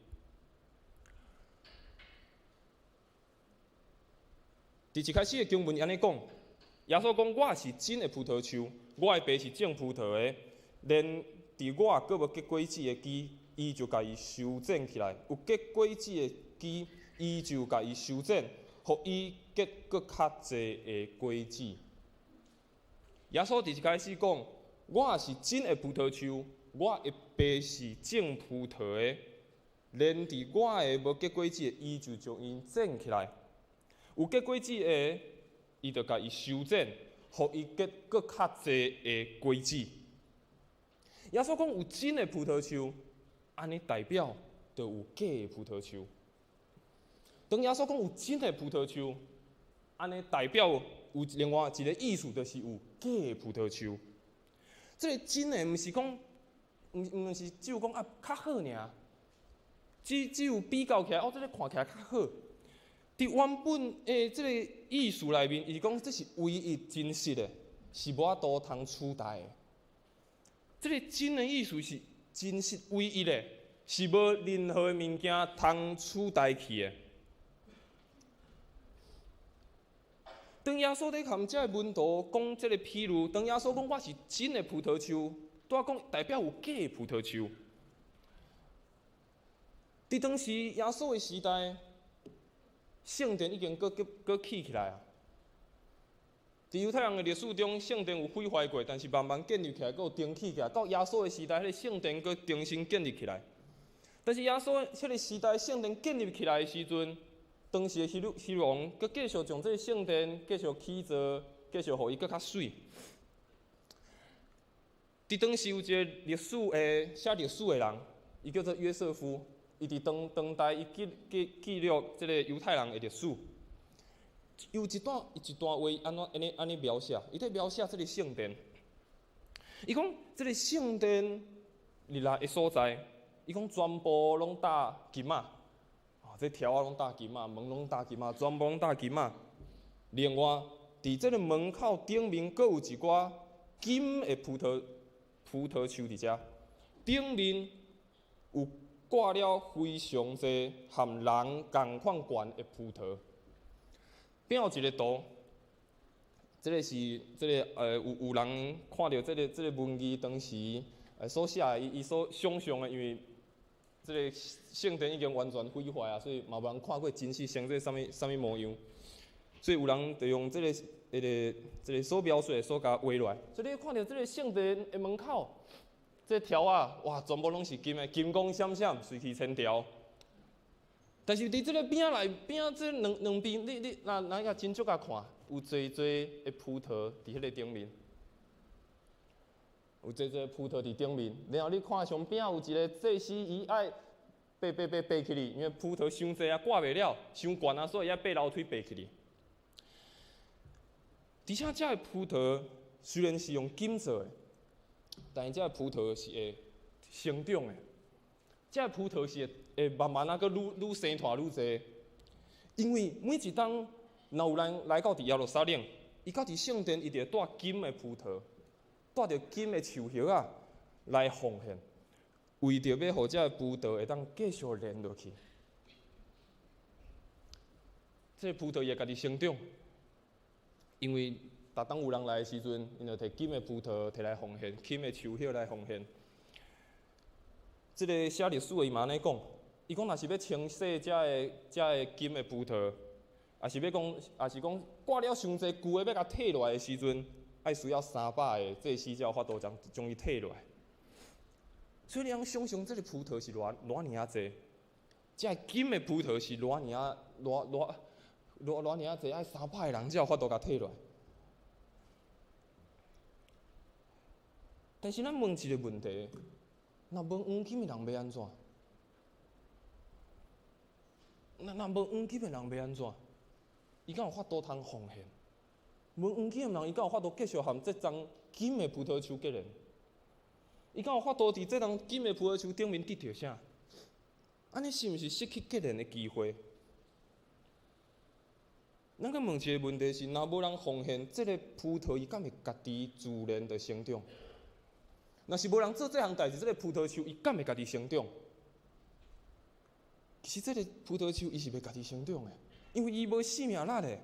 [SPEAKER 3] 佇一開始的經文按呢講，耶穌講：我是真的葡萄樹，我的爸是種葡萄的。連佇我閣無結果子的枝，伊就共伊修剪起來；有結果子的枝，伊就共伊修剪，予伊結閣較濟的果子。耶穌佇一開始講：我是真的葡萄樹，我的爸是種葡萄的。連佇我的無結果子的，伊就將𪜶剪起來；有結果子的，伊就共伊修剪，予伊結閣較濟的果子。耶穌講有真的葡萄樹，按呢代表就有假的葡萄樹。當耶穌講有真的葡萄樹，按呢代表有另外一個意思，就是有假的葡萄樹。這個真的毋是講，毋是只有講啊較好爾，只有比較起來，哦，這個看起來較好。佇原本的這個意思內面，伊是講這是唯一真實的，是無法度通取代的。這個真的意思是真實唯一的，是無任何物件通取代去的。當耶穌咧含這个門徒講這個譬喻，當耶穌講我是真的葡萄樹，拄仔講代表有假的葡萄樹。佇當時耶穌的時代，聖殿已經閣起起來啊。佇猶太人的歷史中，聖殿有毀壞過，但是慢慢建立起來，閣有重起起來。到耶穌的時代，彼個聖殿閣重新建立起來。但是耶穌彼個時代聖殿建立起來的時陣，當時的希律王閣繼續將這個聖殿繼續起造，繼續予伊閣較媠。佇當時有一個歷史的寫歷史的人，伊叫做約瑟夫，伊佇當代伊記錄這個猶太人的歷史。有一段話按怎按呢描寫？伊咧描寫這個聖殿。伊講這個聖殿佇來的所在，伊講全部攏搭金仔，哦，這柱仔攏搭金仔，門攏搭金仔，全部攏搭金仔。另外，佇這個門口頂面，閣有一寡金的葡萄樹佇遮，頂面有掛了非常濟和人仝款懸的葡萄。邊有一個圖，這個是這個有人看著這個文字當時所寫的，伊所想像的，因為這個聖殿已經完全毀壞啊，所以嘛無人看過真實生做啥物啥物模樣，所以有人就用這個所描述的所共畫落來。所以你看著這個聖殿的門口，這個柱仔，哇，全部攏是金的，金光閃閃，水氣千條。但是佇這個邊仔內邊仔這兩邊，你若若真足共看，有濟濟的葡萄佇彼個頂面，有濟濟葡萄佇頂面。然後你看上邊有一個祭司，伊愛爬爬爬爬起去，因為葡萄傷濟啊，掛袂了，傷懸啊，所以伊愛爬樓梯爬起去。而且這个葡萄雖然是用金做的，但是這个葡萄是會成長的。這个葡萄是會慢慢仔閣愈愈生大愈濟，因為每一當若有人來到佇耶路撒冷，伊到佇聖殿，伊就會帶金的葡萄，帶著金的樹葉仔來奉獻，為著欲予這个葡萄會當繼續連落去。這个葡萄伊會家己生長，因為逐當有人來的時陣，𪜶就提金的葡萄提來奉獻，金的樹葉來奉獻。這个寫歷史的伊嘛按呢講，伊講若是欲清洗這个這个金的葡萄，抑是欲講，抑是講掛了傷濟舊的欲共退落來的時陣，愛需要300個祭司才有法度將將伊退落來。所以你通想像這个葡萄是偌偌爾仔濟，這个金的葡萄是偌爾偌偌偌偌爾仔濟，愛300個人才有法度共退落來。但是咱問一个問題。若無黃金的人欲按怎？若無黃金的人欲按怎？伊敢有法度通奉獻？無黃金的人，伊敢有法度繼續和這欉金的葡萄樹結連？伊敢有法度佇這欉金的葡萄樹頂面得著啥？按呢是毋是失去結連的機會？咱閣問一个問題是：若無人奉獻，這个葡萄伊敢會家己自然的生長？若是無人做這項代誌，這个葡萄樹伊敢會家己成長？其實這个葡萄樹伊是袂家己成長的，因為伊無生命力的。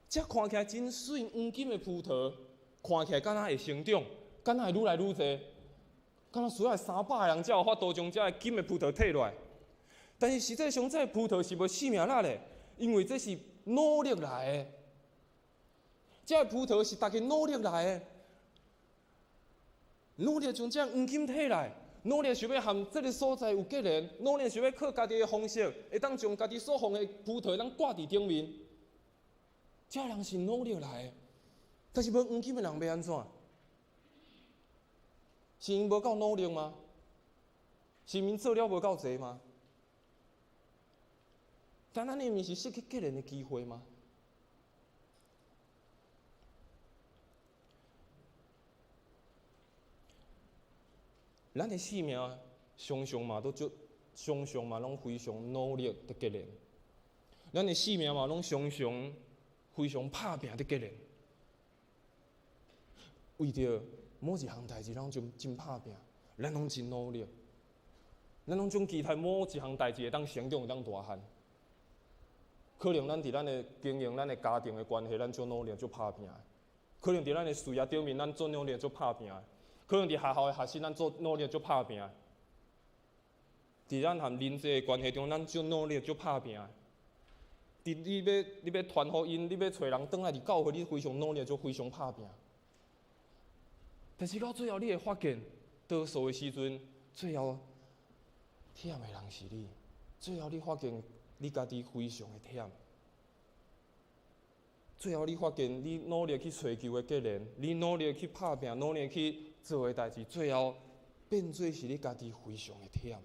[SPEAKER 3] 這看起來真媠黃金的葡萄，看起來敢若會成長，敢若會愈來愈濟，敢若需要300個人才有法度將這个金的葡萄退落來。但是實際上，這个葡萄是無生命力的，因為這是努力來的。這个葡萄是大家努力來的。努力將這黃金提來，努力想欲和這个所在有結連，努力想欲靠家己的方式，會當將家己所奉的葡萄會當掛佇頂面。這人是努力來的，但是無黃金的人欲按怎？是𪜶無夠努力嗎？是𪜶做了無夠濟嗎？但咱呢，毋是失去結連的機會嗎？咱的生命常常嘛都足，常常嘛攏非常努力佇結連。咱的生命嘛攏常常非常拍拚佇結連。為著某一項代誌，咱攏真拍拚，咱攏真努力，咱攏總期待某一項代誌會當成長，會當大漢。可能咱佇咱的經營、咱的家庭的關係，咱足努力、足拍拚；可能佇咱的事業頂面，咱足努力、足拍拚。可能佇學校的學習，咱做努力足拍拚；佇咱和人際的關係中，咱足努力足拍拚。佇你欲傳福音，你欲揣人轉來佇教會，你非常努力，就非常拍拚。但是到最後，你會發現，多數的時陣，最後忝的人是你。最後你發現你家己非常的忝。最後你發現你努力去揣求的結連，你努力去拍拚，努力去做的代誌，最後變做是你家己非常的忝。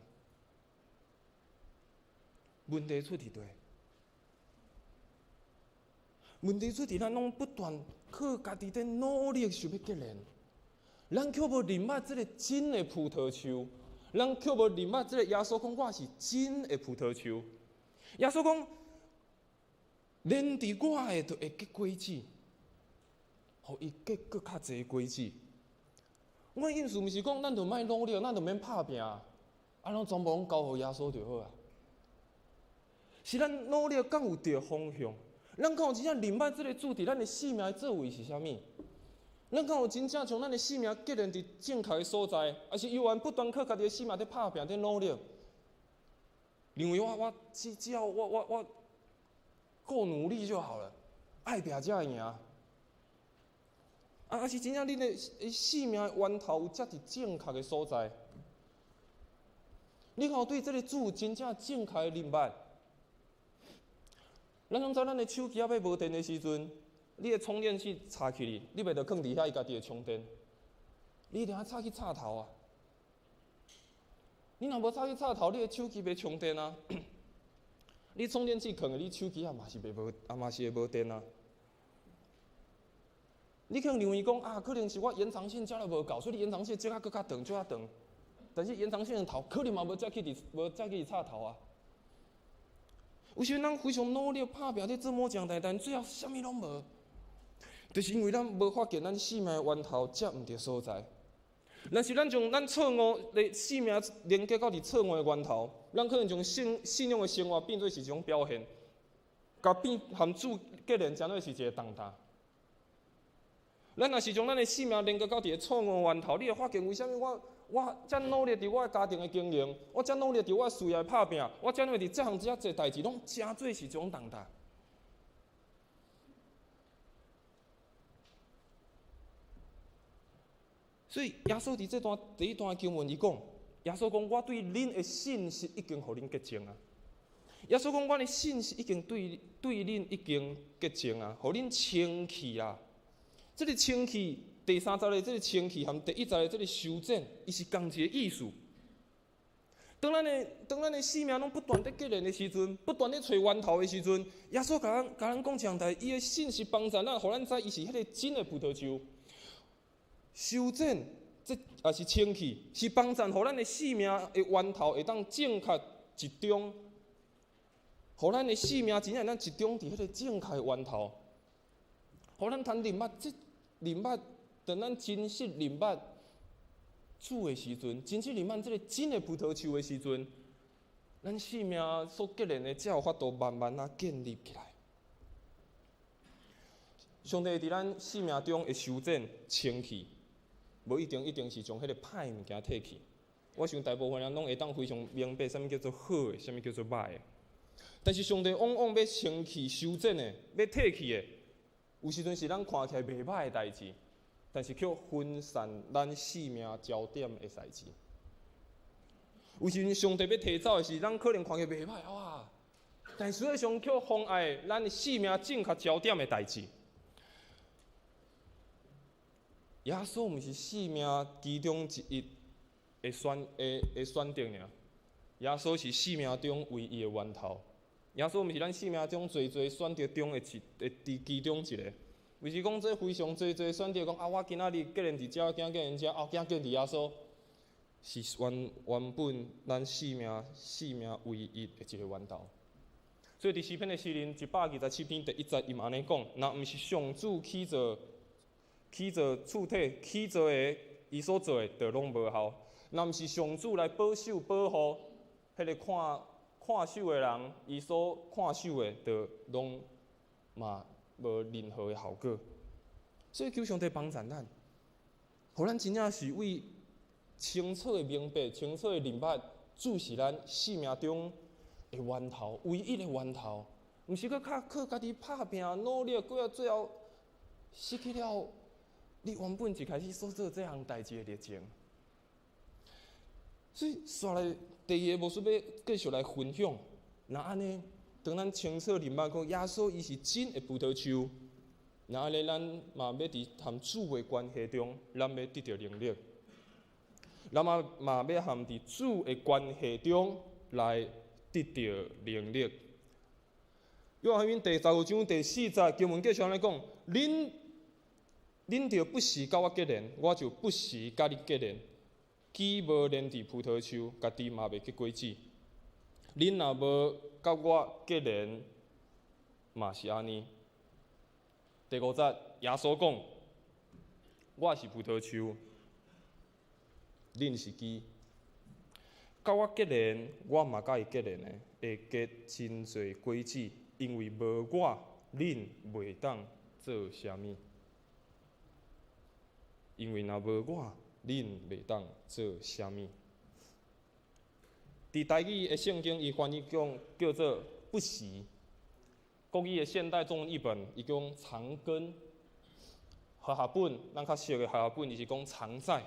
[SPEAKER 3] 問題出佇佗？問題出佇咱攏不斷靠家己佇努力想欲結連，咱卻無認捌這个真的葡萄樹，咱卻無認捌這个耶穌講我是真的葡萄樹。耶穌講，連佇我的就會結果子，予伊結閣較濟果子。我的意思毋是講咱就莫努力，咱就免拍拚，啊，攏全部攏交予耶穌就好啊。是咱努力敢有對方向？咱敢有真正認捌這个主佇咱的生命的作為是啥物？咱敢有真正將咱的生命結連佇正確的所在，抑是猶原不斷靠家己的生命佇拍拚、佇努力？認為我我只只要我我我夠努力就好了，愛拚才會贏。啊，抑是真正恁的生命的源頭有遮佇正確的所在？你敢有對這个主真正正確的認捌？咱攏知，咱的手機仔欲無電的時陣，你的充電器插起去，你袂著囥佇遐，伊家己會充電。你一定愛插去插頭啊！你若無插去插頭，你的手機袂充電啊！你充電器囥佇你手機仔嘛是袂無，啊嘛是會無電啊！你可能認為講啊，可能是我延長線接得無夠，所以你延長線接較閣較長，接較長。但是延长线的头可能嘛无才去伫，无才去插头啊。有时阵咱非常努力拍拚咧做某一项代，但最后啥物拢无，就是因为咱无发现咱生命的源头接毋著所在。若是咱将咱错误的生命连结到伫错误的源头，咱可能将信仰的生活变做是一种表现，共变和主结连成做是一个重担。咱若是将咱的生命连结到伫个错误源头，你会发现为啥物我遮努力伫我的家庭的经营，我遮努力伫我的事业的拍拚，我遮努力伫这项遮济代志，拢成做是一种重担。所以耶稣伫这段第一段经文，伊讲，耶稣讲，我对恁的信实已经予恁洁净啊。耶稣讲，我的信实已经对恁已经洁净啊，予恁清气啊。这个清气，第三节的这个清气和第一节的这个修剪，伊是仝一个意思。当咱的生命拢不断伫结连的时阵，不断伫揣源头的时阵，耶稣共咱讲一项代，伊的信实帮助咱，予咱知伊是彼个真的葡萄树。修剪，这也是清气，是帮助予咱的生命的源头会当正确集中，予咱的生命真正咱集中伫彼个正确的源头，予咱通认捌这认捌，当咱真实认捌主的时阵，真实认捌这个真的葡萄树的时阵，咱生命所结连的才有法度慢慢仔建立起来。上帝伫咱生命中的修剪清气，无一定是将彼个歹物件剔去。我想大部分人拢会当非常明白，啥物叫做好的，啥物叫做歹的。但是上帝往往欲清气修剪的，欲剔去的，有时阵是咱看起来袂歹的代志，但是却分散咱生命焦点的代志。有时阵上帝欲提走的是咱可能看起来袂歹哇，但实际上却妨碍咱生命正确焦点的代志。耶稣毋是生命其中之一的选择尔，耶稣是生命中唯一的源头。耶稣毋是咱生命中济济选择中的一的伫其中一个。毋是讲这非常济济选择，讲啊，我今仔日结连伫遮，今仔结连遮，后今结伫耶稣，是原本咱生命唯一的一个源头。所以伫诗篇的诗人127篇第一节，伊嘛按呢讲：若毋是上主起造厝体，起造的伊所做的，就拢无效。若毋是上主来保守保护，彼个看守的人，伊所看守的，就拢嘛无任何的效果。所以求上帝帮助咱，予咱真正是为清楚的明白、清楚的认捌，主是咱生命中的源头，唯一的源头，毋是阁较靠家己拍拚努力，过最后失去了你原本一开始所做这项代志的热情。所以，煞来第二个牧师欲继续来分享。若按呢，当咱清楚认捌讲耶稣伊是真的葡萄树，若按呢，咱嘛欲伫和主的关系中，咱欲得著能力。咱嘛欲和伫主的关系中来得著能力。约翰福音第15章第4节经文继续按呢讲：恁著不时佮我结连，我就不时佮你结连。枝无连伫葡萄树，家己嘛袂结果子。恁若无佮我结连，嘛是按呢。第5节，耶稣讲：我是葡萄树，恁是枝。佮我结连，我嘛佮伊结连的，会结真济果子，因为无我，恁袂当做啥物。因为若无我，恁袂当做啥物。伫台语的圣经，伊翻译讲叫做不时；国语的现代中文译本，伊讲长根。和合本，咱较熟的和合本，伊是讲常在。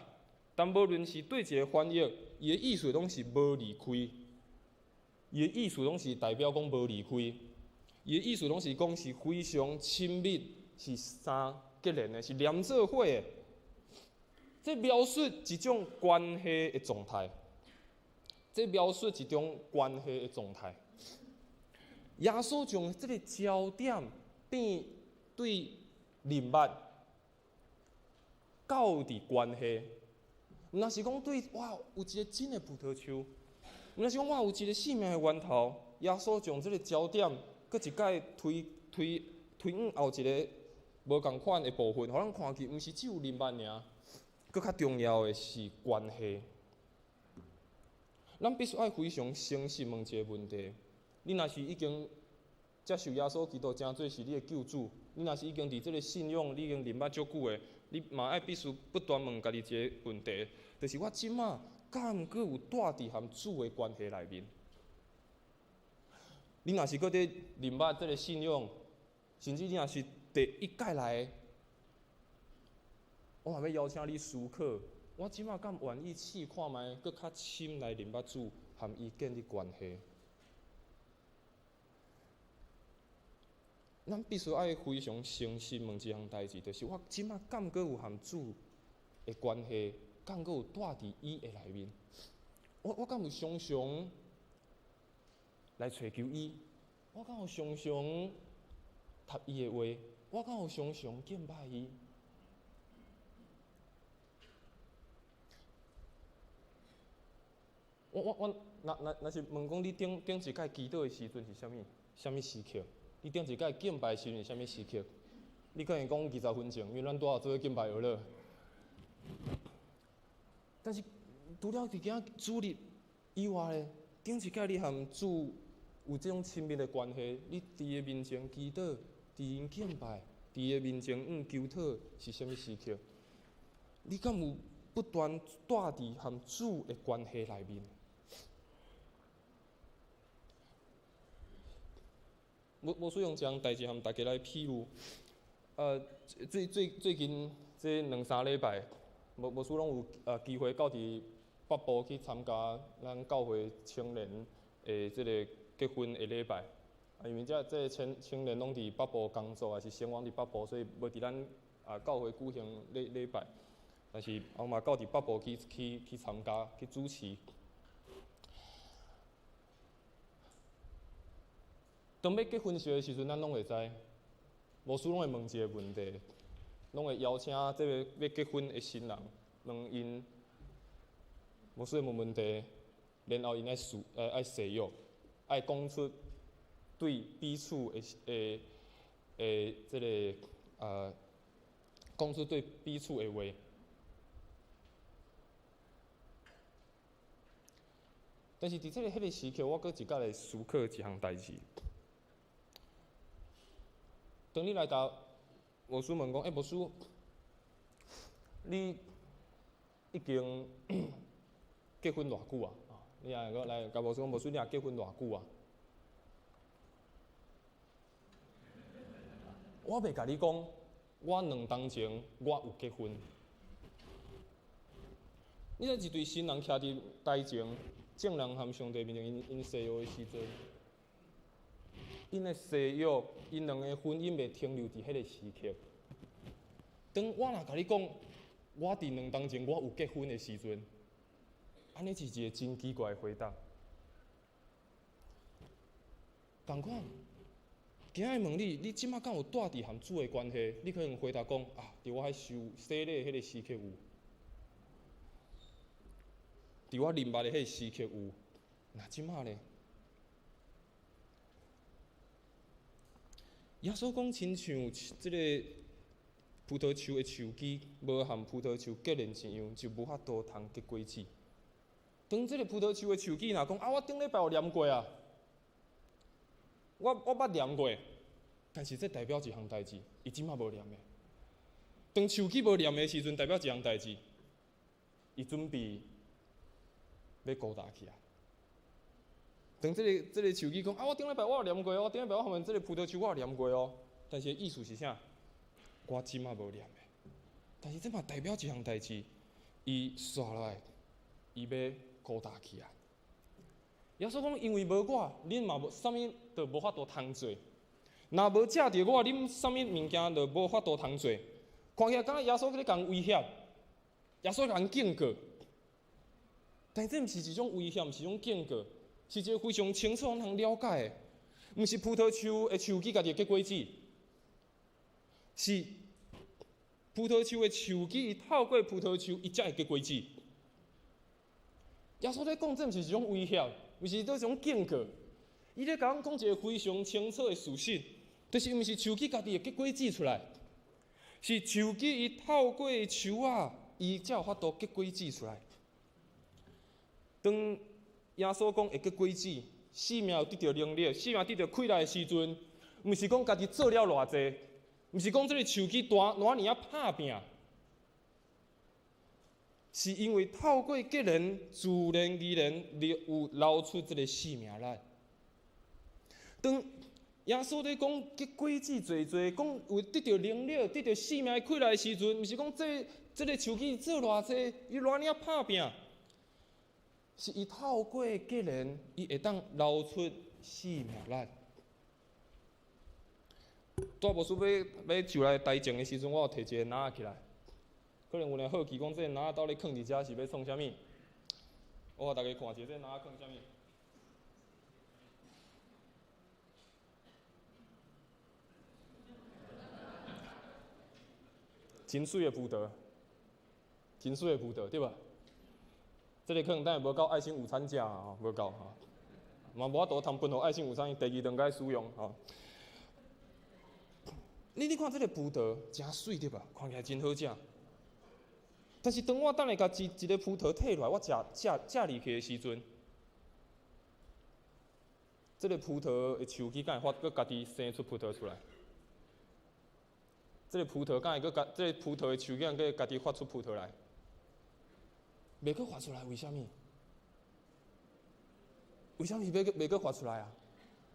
[SPEAKER 3] 但无论是佗一个翻译，伊的意思拢是无离开。伊的意思拢是代表讲无离开。伊的意思拢是讲是非常亲密，是相结连的，是连做伙的。这描述一种关系的状态。这描述一种关系的状态。耶稣将这个焦点变对认捌到伫关系。毋若是講對我有一个真的葡萄樹，毋若是講我有一个生命的源頭。耶穌將這个焦點，閣一擺推推推往後一个無仝款的部分，予咱看見，毋是只有認捌爾，閣較重要的是關係。咱必須愛非常誠實問一个問題：你若是已經接受耶穌基督成做是你的救主，你若是已經佇這个信仰你已經認捌足久的，你嘛愛必須不斷問家己一个問題，就是我這馬敢閣有住佇和主的關係內面？你若是閣佇認捌這个信仰，甚至你若是第一擺來的，我嘛欲邀請你思考，我這馬敢願意試看覓，閣較深來認捌主，和伊建立關係？咱必須愛非常誠實問一項代誌，就是我這馬敢閣有和主的關係，敢閣有住佇伊的內面？我敢有常常來揣求伊？我敢有常常讀伊的話？我敢有常常敬拜伊？我若是問講你頂頂一擺祈禱的時陣是啥物？啥物時刻？你頂一擺敬拜的時陣是啥物時刻？你可能講20分鐘，因為咱拄仔做伙敬拜學了。但是除了佇今主日以外咧，頂一擺你和主有這種親密的關係，你佇伊面前祈禱，佇𪜶敬拜，佇伊面前求討是啥物時刻？你敢有不斷住佇和主的關係內面？無需用這項代誌和大家來披露。最近這兩三禮拜，無需攏有機會到佇北部去參加咱教會青年的這个結婚的禮拜。啊，因為這青年攏佇北部工作，抑是生活佇北部，所以無佇咱教會舉行禮拜。但是我嘛到佇北部去參加去主持。當欲結婚式的時陣，咱攏會知，牧師攏會問一个問題，攏會邀請這个欲結婚的新人，問𪜶，牧師會問問題，然後𪜶愛誓，愛誓約，愛講出對彼此的這个講出對彼此的話。但是佇這个彼个時刻，我閣一擺來思考一項代誌。當你來共牧師問講，欸，牧師，你已經結婚偌久啊？你若閣來共牧師講，牧師，你若結婚偌久啊？我袂共你講，我2冬前我有結婚。你知一對新人徛佇台前，眾人和上帝面前，𪜶誓約的時陣，𪜶的誓約，𪜶兩个婚姻袂停留佇彼个時刻。當我若共你講，我佇2冬前我有結婚的時陣，按呢是一个真奇怪的回答。仝款，今仔日問你，你這馬敢有住佇和主的關係？你可能回答講啊，佇我彼受洗禮彼个時刻有，佇我認捌的彼個時刻有。那這馬呢？耶穌講，親像這个葡萄樹的樹枝，無和葡萄樹結連一樣，就無法度通結果子。當這个葡萄樹的樹枝若講啊，我頂禮拜有念過啊，我捌念過，但是這代表一項代誌，伊這馬無念的。當樹枝無念的時陣，代表一項代誌，伊準備欲孤單起來。當這个樹枝講啊，我頂禮拜我有念過哦，頂禮拜我和這个葡萄樹我有念過哦，但是意思是啥？我這馬無念的，但是這嘛代表一項代誌，伊煞落來，伊欲孤單起來。耶穌講，因為無我，恁嘛無啥物都無法度通做。若無藉著我，恁啥物物件都無法度通做。看起來敢若耶穌咧共威脅，耶穌共警告，但這毋是一種威脅，毋是一種警告，是一個非常清楚通了解的。毋是葡萄樹的樹枝家己會結果子，是葡萄樹的樹枝，伊透過葡萄樹，伊才會結果子。耶穌咧講，這毋是一種威脅，毋是一種警告。伊咧共阮講一個非常清楚的事實，就是毋是樹枝家己會結果子出來，是樹枝伊透過樹仔，伊才有法度結果子出來。當耶穌講會結果子，生命有得著能力，生命得著氣力的時陣，毋是講家己做了偌濟，毋是講這個樹枝大偌爾仔拍拚。是因為透過結連，自然而然有流出這個生命力。當耶穌咧講結果子濟濟，講有得著能力、得著生命的氣力的時陣，毋是講這個樹枝做偌濟，伊偌爾仔拍拚，是伊透過結連，伊會當流出生命力。大牧師欲上來台前的時陣，我有提一個籃仔起來。可能有人好奇講，這個籃仔到底囥佇遮是欲創啥物？我予大家看一下，這個籃仔囥啥物？真媠的葡萄，真媠的葡萄，對吧？這個可能等下無夠愛心午餐食啊，無夠吼，嘛無法度通分予愛心午餐，第二頓該使用吼。你看這個葡萄誠媠對吧？看起來真好食。但是當我等下共一個葡萄提落來，我食食食入去的時陣，這個葡萄的樹枝敢會發閣家己生出葡萄出來？這個葡萄敢會閣家，這個葡萄的樹枝敢會家己發出葡萄來？袂閣發出來，為啥物？為啥物袂閣發出來啊？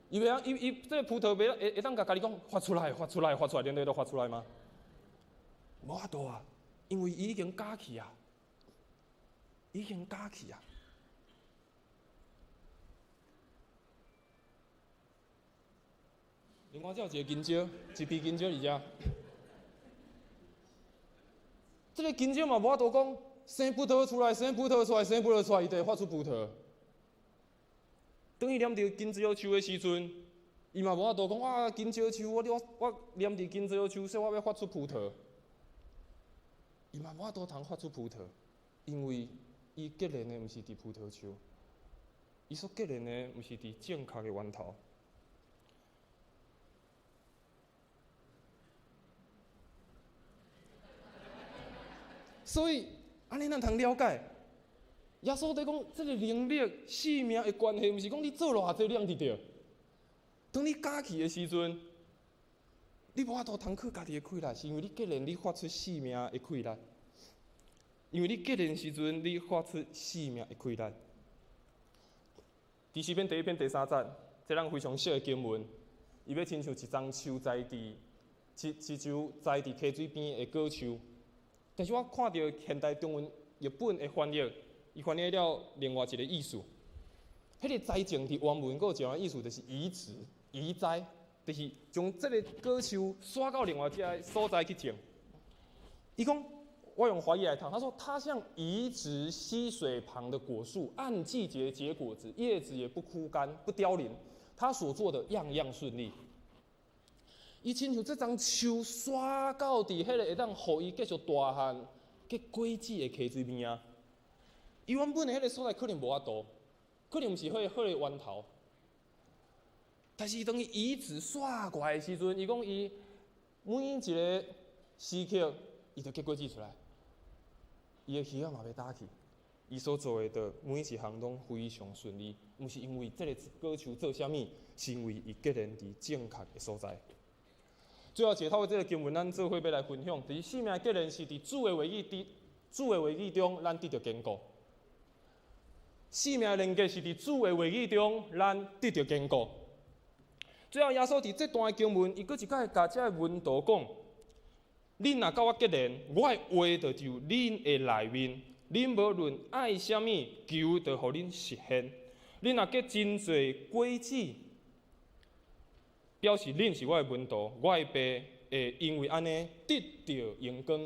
[SPEAKER 3] 伊袂曉，伊這個葡萄袂曉會當共家己講發出來，發出來，發出來，連咧都發出來嗎？無法度啊，因為伊已經假去啊，已經假去啊。另外，這有一個香蕉，一支香蕉佇遮。這個香蕉嘛無法度講生葡萄出來，生葡萄出來，生葡萄出來，伊就會發出葡萄。當伊黏著香蕉樹的時陣，伊嘛無法度講啊，香蕉樹，我黏佇香蕉樹，所以我欲發出葡萄。伊嘛無法度通發出葡萄，因為伊結連的毋是佇葡萄樹，伊所結連的毋是佇正確的源頭。所以，按呢咱通了解，耶穌佇講這個能力、生命的關係，毋是講你做偌濟你通得著。當你假去的時陣，你無法度通靠家己的氣力，是因為你結連你發出生命的氣力。因為你結連時陣，你發出生命的氣力。佇詩篇第一篇第三節，這咱非常熟的經文，伊欲親像一欉樹栽佇一樹栽佇溪水邊的果樹。但是我看著現代中文譯本的翻譯，伊翻譯了另外一個意思。彼個栽種佇原文閣有一個意思，就是移植、移栽，就是將這個果樹徙到另外一個所在去種。伊講，我用華語來讀，他說：他像移植溪水旁的果樹，按季節結果子，葉子也不枯乾、不凋零。他所做的樣樣順利。伊親像這欉樹徙到佇彼個會當予伊繼續大漢結果子的溪水邊啊。伊原本的彼個所在可能無法度，可能毋是彼個好的源頭。但是當伊移植徙過來的時陣，伊講伊每一個時刻，伊就結果子出來，伊的魚仔嘛欲焦去，伊所做的就每一項攏非常順利，毋是因為這個果樹做啥物，是因為伊結連佇正確的所在。最後一個透過這個經文，咱做伙欲來分享。就是生命結連是佇主的話語，佇主的話語中，咱得著堅固。生命連結是佇主的話語中，咱得著堅固。最後，耶穌佇這段經文，伊閣一擺共這个門徒講：恁若佮我結連，我的話就佇恁的內面。恁無論愛啥物，求就予恁實現。恁若結真濟果子，表示恁是我的門徒，我的爸會因為按呢得著榮光。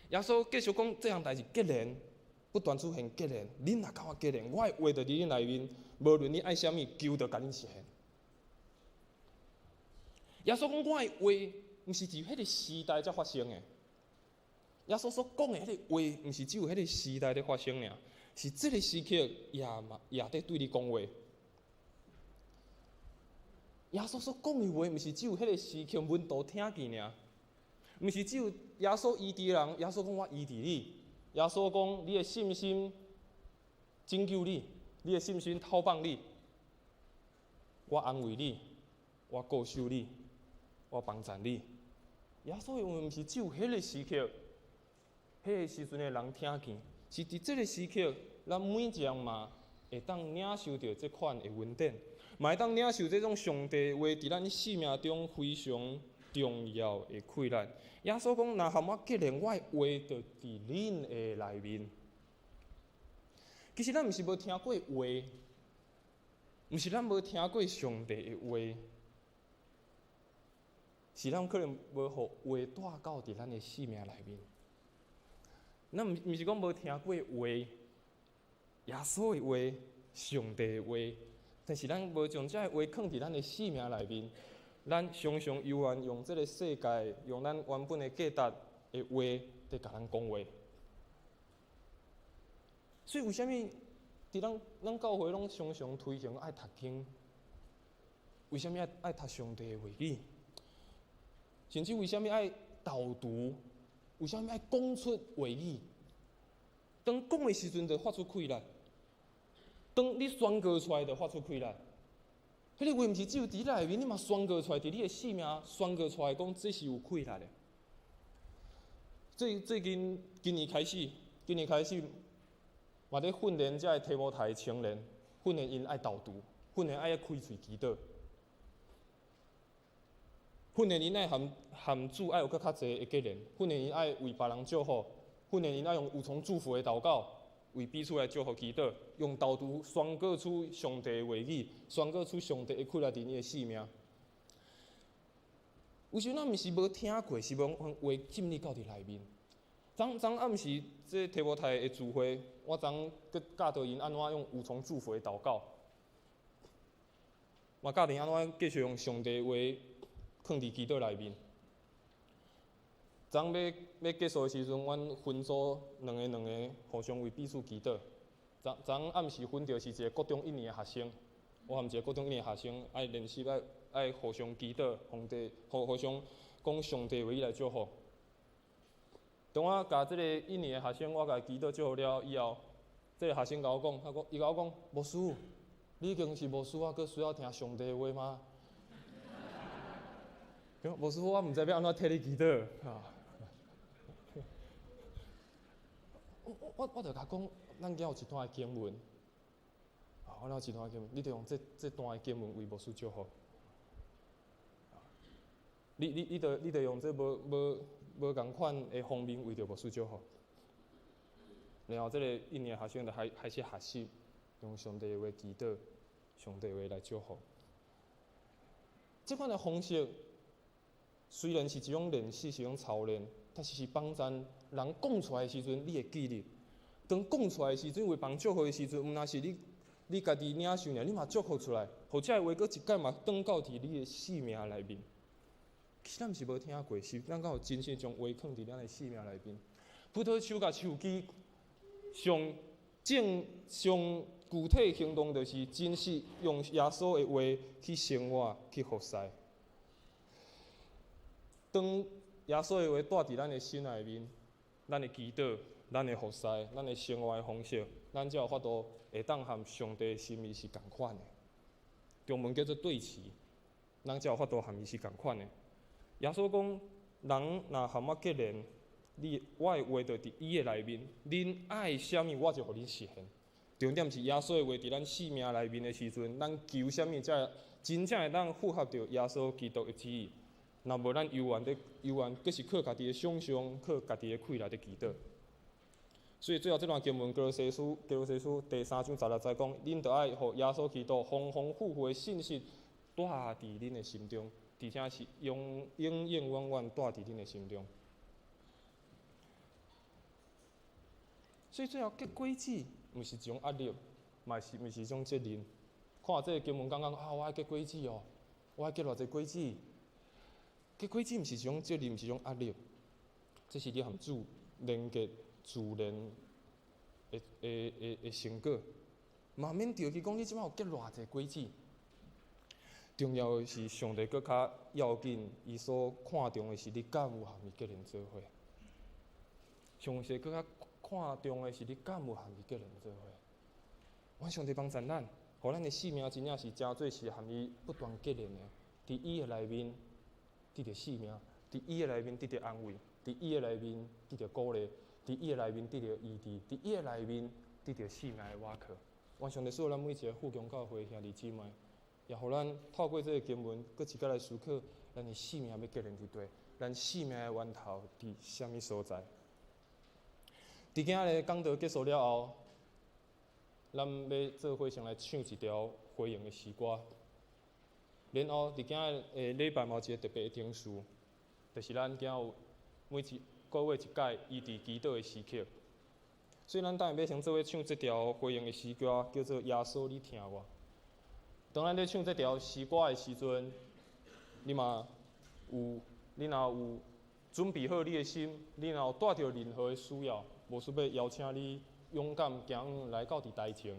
[SPEAKER 3] 耶穌繼續講這項代誌，結連不斷出現結連。恁若佮我結連，我的話就佇恁內面，無論你愛啥物，求就共恁實現。耶穌講我的話，毋是佇彼個時代才發生的。耶穌所講的彼個話，毋是只有彼個時代咧發生爾。是這个時刻也嘛也佇對你講話。耶穌所講的話，毋是只有彼个時刻門徒聽見爾，毋是只有耶穌醫治人，耶穌講我醫治你，耶穌講你的信心拯救你，你的信心透放你，我安慰你，我顧守你，我幫贊你。耶穌的話毋是只有彼个時刻，彼个時陣的人聽見，是佇這个時刻，咱每一個人嘛會當領受著這款的恩典，嘛會當領受這種上帝話佇咱生命中非常重要的氣力。耶穌講：若和我結連，我的話就佇恁的內面。其實咱毋是無聽過話，毋是咱無聽過上帝的話，是咱可能無予話帶到佇咱的生命內面。咱毋是講無聽過話，耶穌的話，上帝的話，但是咱無將這个話囥佇咱的生命內面。咱常常猶原用這个世界，用咱原本的價值的話，佇共咱講話。所以為啥物佇咱教會攏常常推行愛讀經？為啥物愛讀上帝的話語？甚至為啥物愛導讀？為啥物愛講出話語？當講的時陣，就發出氣力；當你宣告出來，就發出氣力。彼个話毋是只有佇內面，你嘛宣告出來，佇你的生命宣告出來，講這是有氣力的。最近今年開始，嘛咧訓練遮个提摩太青年，訓練𪜶愛導讀，訓練愛開喙祈禱，訓練𪜶愛和主愛有閣較濟的結連，訓練𪜶愛為別人祝福，訓練𪜶愛用有從祝福的禱告為彼此來祝福祈禱，用導讀宣告出上帝的話語，宣告出上帝的氣力佇你的生命。有時咱毋是無聽過，是無話進入到佇內面。昨昨暗時，這提摩太的聚會，我昨閣教導𪜶按怎用有從祝福的禱告，嘛教𪜶按怎繼續用上帝的話囥佇祈禱內面。昨欲結束的時陣，阮分組兩个兩个互相為彼此祈禱。昨昨暗時分著是一個國中一年的學生，我和一個國中一年的學生愛練習愛互相祈禱，皇帝互相講上帝話語來祝福。當我共這個一年的學生，我共伊祈禱祝福了以後，這個學生共我講，他講，伊共我講，牧師，你已經是牧師啊，閣需要聽上帝的話嗎？牧師，我毋知欲按怎替你祈禱。我就共講，咱今有一段的經文，啊，我有一段的經文，你就用這段的經文為牧師祝福。你就用這無仝款的方面為著牧師祝福。然後這個一年學生就開始學習用上帝的話祈禱，上帝的話來祝福。這款的方式雖然是一種練習，是一種操練，但是是幫助人講出來的時陣，你會記得。當講出來的時陣，為別人祝福的時陣，毋但是你家己領受爾，你嘛祝福出來，予這个話閣一擺嘛轉到佇你的生命內面。其實咱毋是無聽過，是咱敢有真心將話囥佇咱的生命內面。葡萄樹佮樹枝上正上具體行動，就是真實用耶穌的話去生活、去服侍。當耶穌的話帶佇咱的心內面，咱的祈禱、咱的服侍、咱的生活的方式，咱才有法度會當和上帝的心意是仝款的。中文叫做對齊，咱才有法度和伊是仝款的。耶穌講：人若和我結連，你我的話就佇伊的內面，恁愛啥物，我就予恁實現。重點是耶穌的話佇咱生命內面的時陣，咱求啥物才真正會當符合著耶穌基督的旨意。若無咱猶原佇猶原，閣是靠家己的想像，靠家己的氣力佇祈禱。所以最後這段經文，歌羅西書第三章十六節講，恁著愛予耶穌基督豐豐富富的信息帶佇恁的心中，而且是永永永遠遠帶佇恁的心中。所以最後結果子，毋是一種壓力，嘛是毋是一種責任。看這个經文，感覺啊，我愛結果子哦，我愛結偌濟果子。結果子毋是一種責任，毋是一種壓力，這是你和主連結自然的的的的成果，嘛免著去讲你这摆有结偌济果子。重要的是，上帝阁较要紧，伊所看重的是你敢有和伊结连做伙。上帝阁较看重的是你敢有和伊结连做伙。愿上帝帮助咱，予咱的生命真正是成做是和伊不断结连的。伫伊的内面得著生命，伫伊的内面得著安慰，伫伊的内面得著鼓励，伫伊的内面得著医治，伫伊的内面得著生命的倚靠。愿上帝赐予咱每一个富强教会兄弟姊妹，也予咱透过这个经文，阁一摆来思考，咱的生命欲结连伫佗，咱生命的源头伫啥物所在？伫今仔日讲道结束了后，咱欲做伙先来唱一条回应的诗歌。然后伫今仔日的礼拜嘛有一个特别的程序，就是咱今有每一个月一摆医治祈祷的时刻。所以咱等下欲先做伙唱这条回应的诗歌，叫做《耶稣你听我》。当咱咧唱这条诗歌的时阵，你若有准备好你的心，你若有带著任何的需要，牧师欲邀请你勇敢行来到伫台前，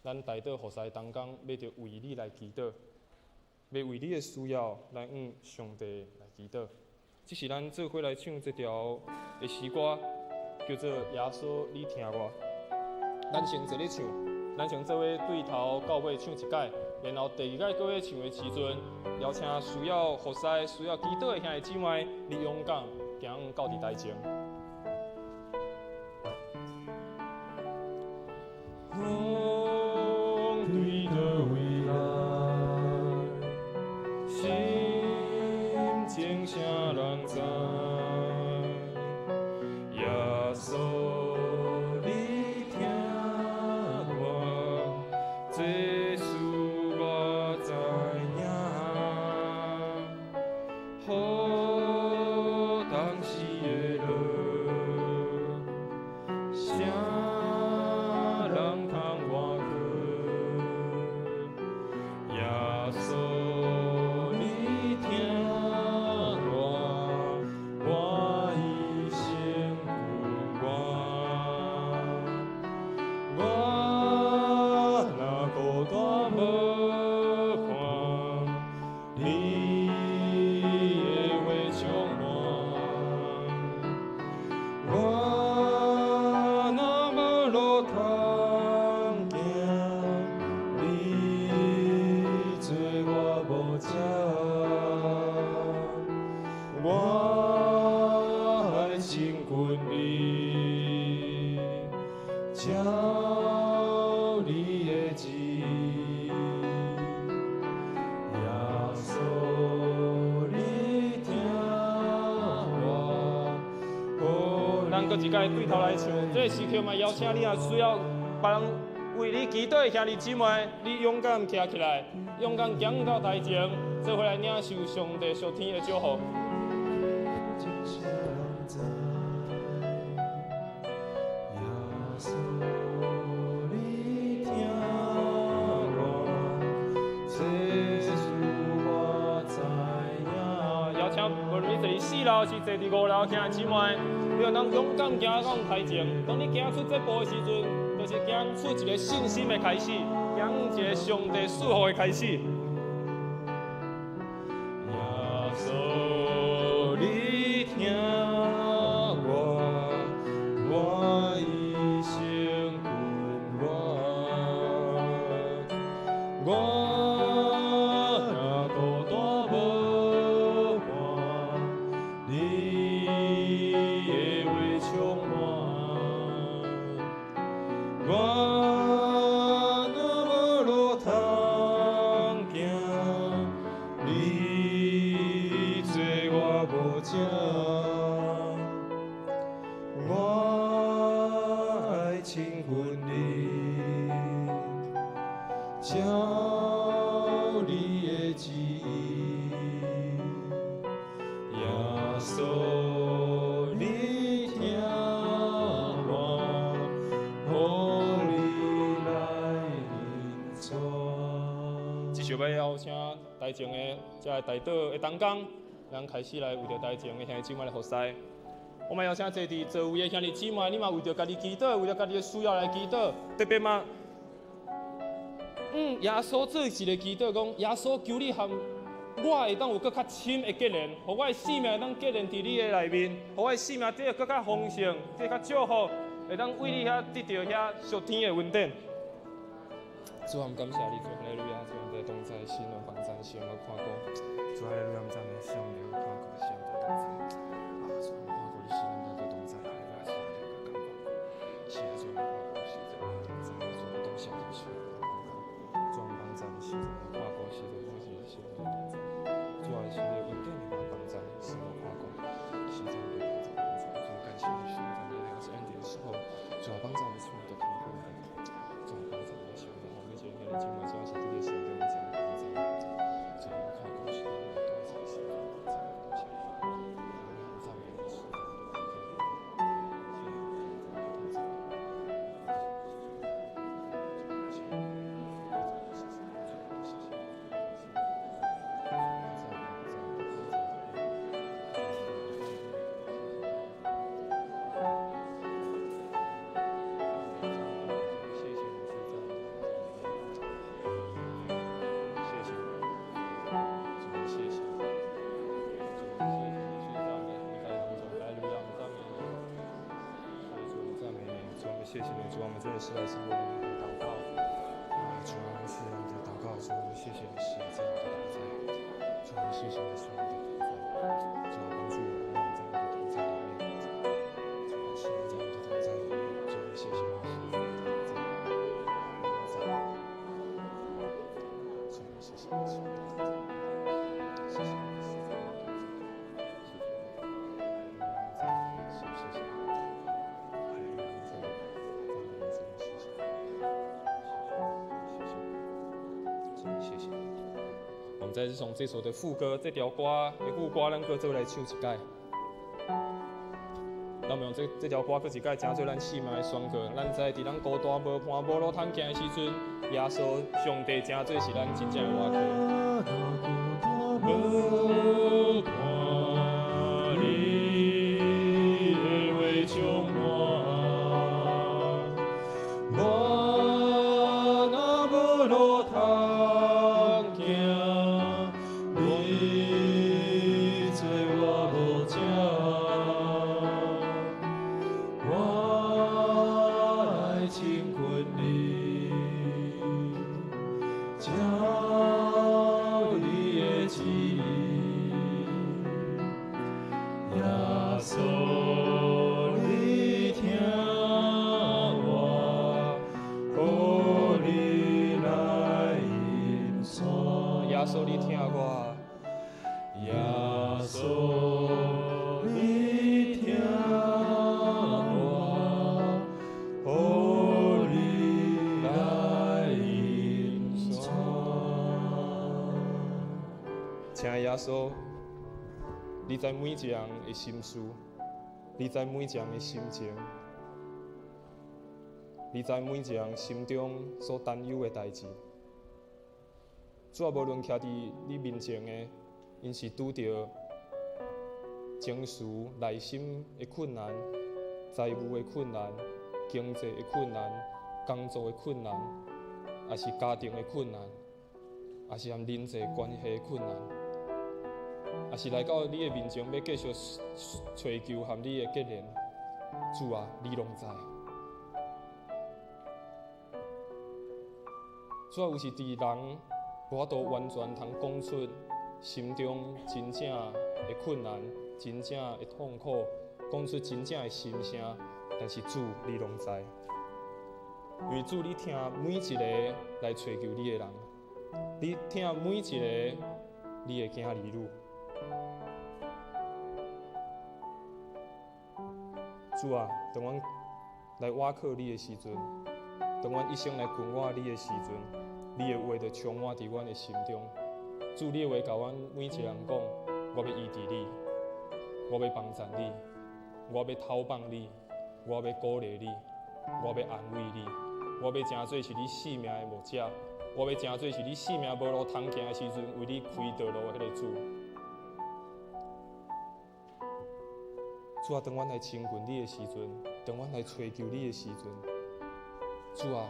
[SPEAKER 3] 咱代祷服侍同工欲著为你来祈祷，欲为你的需要来向上帝来祈祷。这是咱做伙来唱这条的诗歌，叫做《耶稣你听我》。咱先坐咧唱，咱先做伙对头到尾唱一摆，然后第二摆阁欲唱的时阵，邀请需要服侍、需要祈祷的兄弟姊妹，你勇敢行到伫台前。
[SPEAKER 5] 风对佗位来，心情啥人知？耶稣，你听我，这事我知影。雨当时会落，啥人通倚靠？耶稣，你听我，我一生困我，我若孤单无伴，你的话充满。我若无路通行，你做我无遮。我爱亲近你，照你的旨意。耶稣，你听我。
[SPEAKER 3] 咱阁一摆对头来唱，这个时刻嘛，邀请你若需要别人为你祈祷的兄弟姊妹，你勇敢徛起来，勇敢行到台前，做伙来领受上帝属天的祝福。
[SPEAKER 5] 啥人知？耶稣，你听我，这事我知影。
[SPEAKER 3] 邀请无论你坐伫四楼是坐伫五楼兄弟姊妹，你有当勇敢行到台前。当你行出这步的时阵，就是行出一个信心的开始，行一个上帝赐福的开始。
[SPEAKER 5] 耶稣，你听我，我一生困我，我若孤单无伴，你的话充满。我若无路通行，你做我无遮。我爱亲近你，照你的旨意。耶稣，你听我，予你来引带。
[SPEAKER 3] 继续欲邀请台前的这个代祷的同工，咱开始来为著台前的兄弟姊妹来服侍。我嘛邀請坐佇座位的兄弟姊妹，你嘛為著家己祈禱，為著家己的需要來祈禱，特別嘛，耶穌做一個祈禱，講耶穌求你和我會當有閣較深的結連，予我的生命會當結連佇你的內面，予我的生命得閣較豐盛，得較祝福，會當為你遐得著遐屬天的恩典。主啊，感謝你，主哈利路亞，主你的同在，神的幫贊，神的看顧，主哈利路亞，讚美神的看顧，神的同在。啊，主啊，看顧你，神的同在，哈利路亞，神的感謝，是啊，主啊，看顧，是的同在，主啊，感謝你，神的看顧，主啊，幫贊，神的看顧，是的，是神的同在，主啊，是的恩典的幫贊，神的看顧，是的同在，主啊，感謝你，神在你的恩典的時候，主啊，幫助我們，神的看顧，主啊，幫助我們，神的。今晚只要是這個神中這樣同在，主啊，看顧是你的同在，神的同在，感謝你，讚美你，神的同在，謝謝你，主啊，我們真的是來是為你的禱告啊，主啊，是你的禱告，主啊，謝謝你是這樣的同在，主啊，謝謝你是你的同在，主啊，幫助我們，讓我們在你的同在裡面，主啊，是你在你的同在裡面，主啊，謝謝你是你的同在，同在，主啊，謝謝你是你的同在，謝謝你是在你的同在，謝謝你，謝謝。謝謝。我們再次從這首的副歌，這條歌的副歌，咱閣做來唱一擺。咱們用這條歌閣一擺，成做咱生命的宣告。咱知佇咱孤單無伴無路通行的時陣，耶穌上帝成做是咱真正的倚靠。
[SPEAKER 5] 無伴，你的話充滿，我若無路通行，你做我牧者，我來親近你，照你的旨意，耶穌你聽我，予你來引帶。
[SPEAKER 3] 耶穌你聽我，
[SPEAKER 5] 耶穌你聽我，予你來引帶。
[SPEAKER 3] 親愛的耶穌，你知每一個人的心事，你知每一個人的心情，你知每一個人心中所擔憂的代誌。主啊，無論徛佇你面前的，𪜶是拄著情緒、內心的困難、財務的困難、經濟的困難、工作的困難，抑是家庭的困難，抑是和人際關係的困難，抑是來到你的面前欲繼續揣求和你的結連，主啊，你攏知。主啊，有時佇人無法度完全通講出心中真正的困難、真正的痛苦，講出真正的心聲，但是主你攏知，因為主你聽每一個來揣求你的人，你聽每一個你的囝兒女。主啊，當阮來倚靠你的時陣，當阮一生來跟我你的時陣，你的話就充滿佇阮的心中。主，你的話共阮每一個人講，我欲醫治你，我欲幫贊你，我欲透放你，我欲鼓勵你，我欲安慰你，我欲成做是你生命的牧者，我欲成做是你生命無路通行的時陣，為你開道路的彼個主。主啊，當阮來親近你的時陣，當阮來揣求你的時陣，主啊，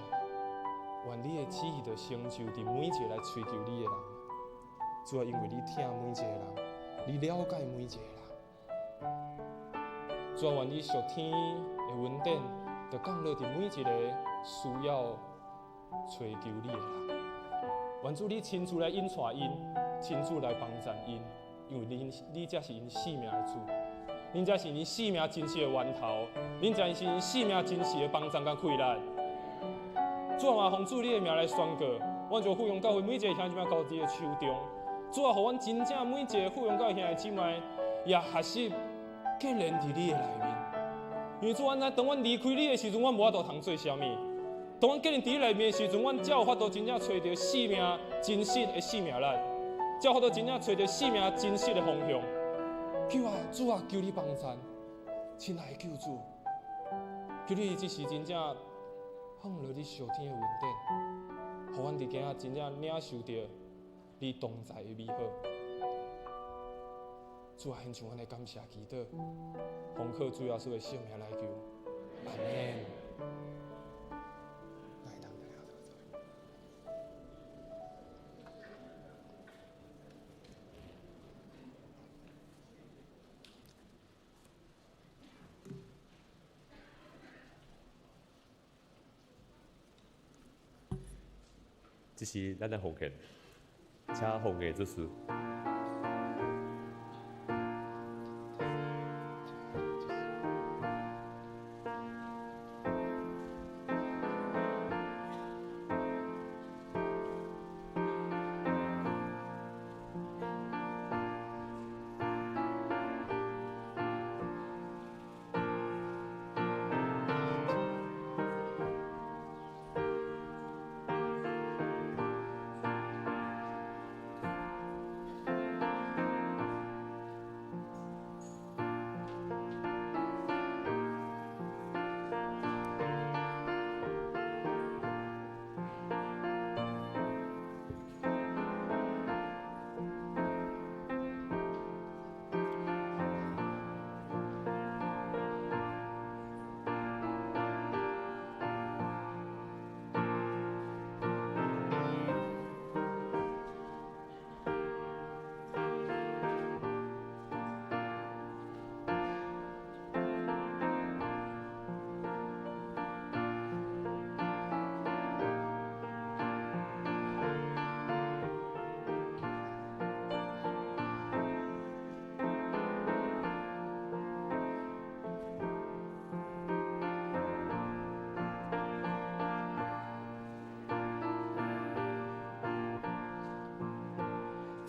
[SPEAKER 3] 願你的旨意就成就佇每一個來揣求你的人。主啊，因為你疼每一個人，你了解每一個人。主啊，願你屬天的恩典，就降落佇每一個需要揣求你的人。願主你親自來引帶𪜶，親自來幫贊𪜶，因為你才是𪜶性命的主，恁才是𪜶性命真實的源頭，恁才是𪜶性命真實的幫贊佮氣力。主啊，嘛奉主你的名來宣告，阮將富陽教會每一個兄弟姊妹交佇你的手中。主啊，予阮真正每一個富陽教會兄弟姊妹也學習結連佇你的內面。因為主，阮知當阮離開你的時陣，阮無法度通做啥物。當阮結連佇你內面的時陣，阮才有法度真正揣著生命真實的生命力，才有法度真正揣著生命真實的方向。求啊，主啊，求你幫贊，親愛的救主，求你這時真正放落你屬天的恩典，予阮佇今仔真正領受著你同在的美好。主啊，獻上阮的感謝祈禱，奉靠主耶穌的聖名來求，阿們。
[SPEAKER 4] 這是咱的奉獻，請奉獻做事。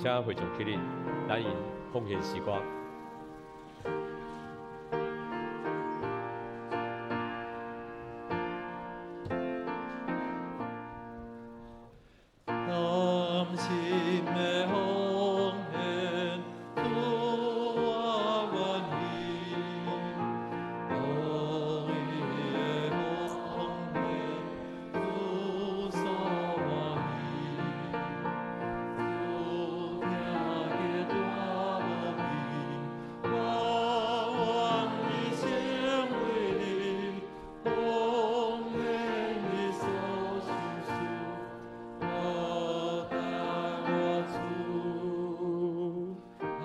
[SPEAKER 4] 請會眾起立，咱用奉獻詩歌。
[SPEAKER 5] 甘心的奉獻，主我願意，樂意的奉獻，主所歡喜。主聽見大無比，我願意成為你奉獻你所想事。我帶我主，阿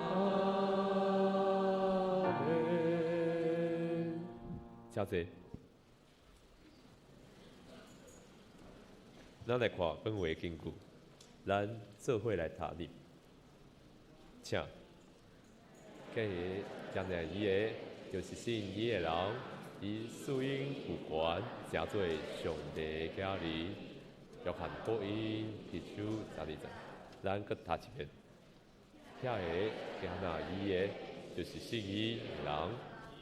[SPEAKER 5] 們。
[SPEAKER 4] 請坐。咱來看本話根據，咱做伙來讀入，請。今日講的伊的，就是信伊的人，伊使𪜶有權成做上帝的囝兒。約翰福音二章12節，咱閣讀一遍。遐个行那伊的，就是信伊的人，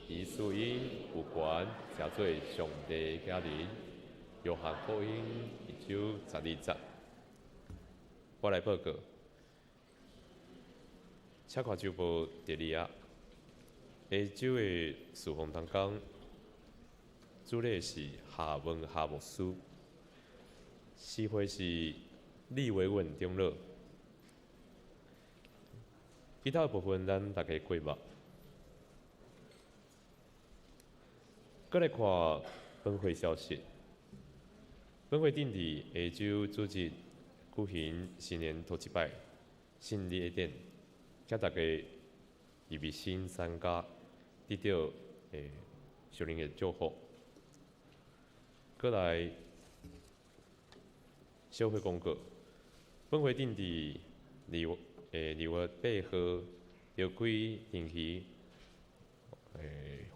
[SPEAKER 4] 伊使𪜶有權成做上帝的囝兒。約翰福音二章12節，我來報告。請看週報第二頁，下晝的事奉同工，主禮是夏文夏牧師，司會是李維文長老。其他的部分咱大家過目。閣來看本會消息，本會定佇下週主日舉行新年頭一擺聖禮典，請大家預備心參加，得到屬靈的祝福。閣來小會廣告，本會定佇2月8號召開定期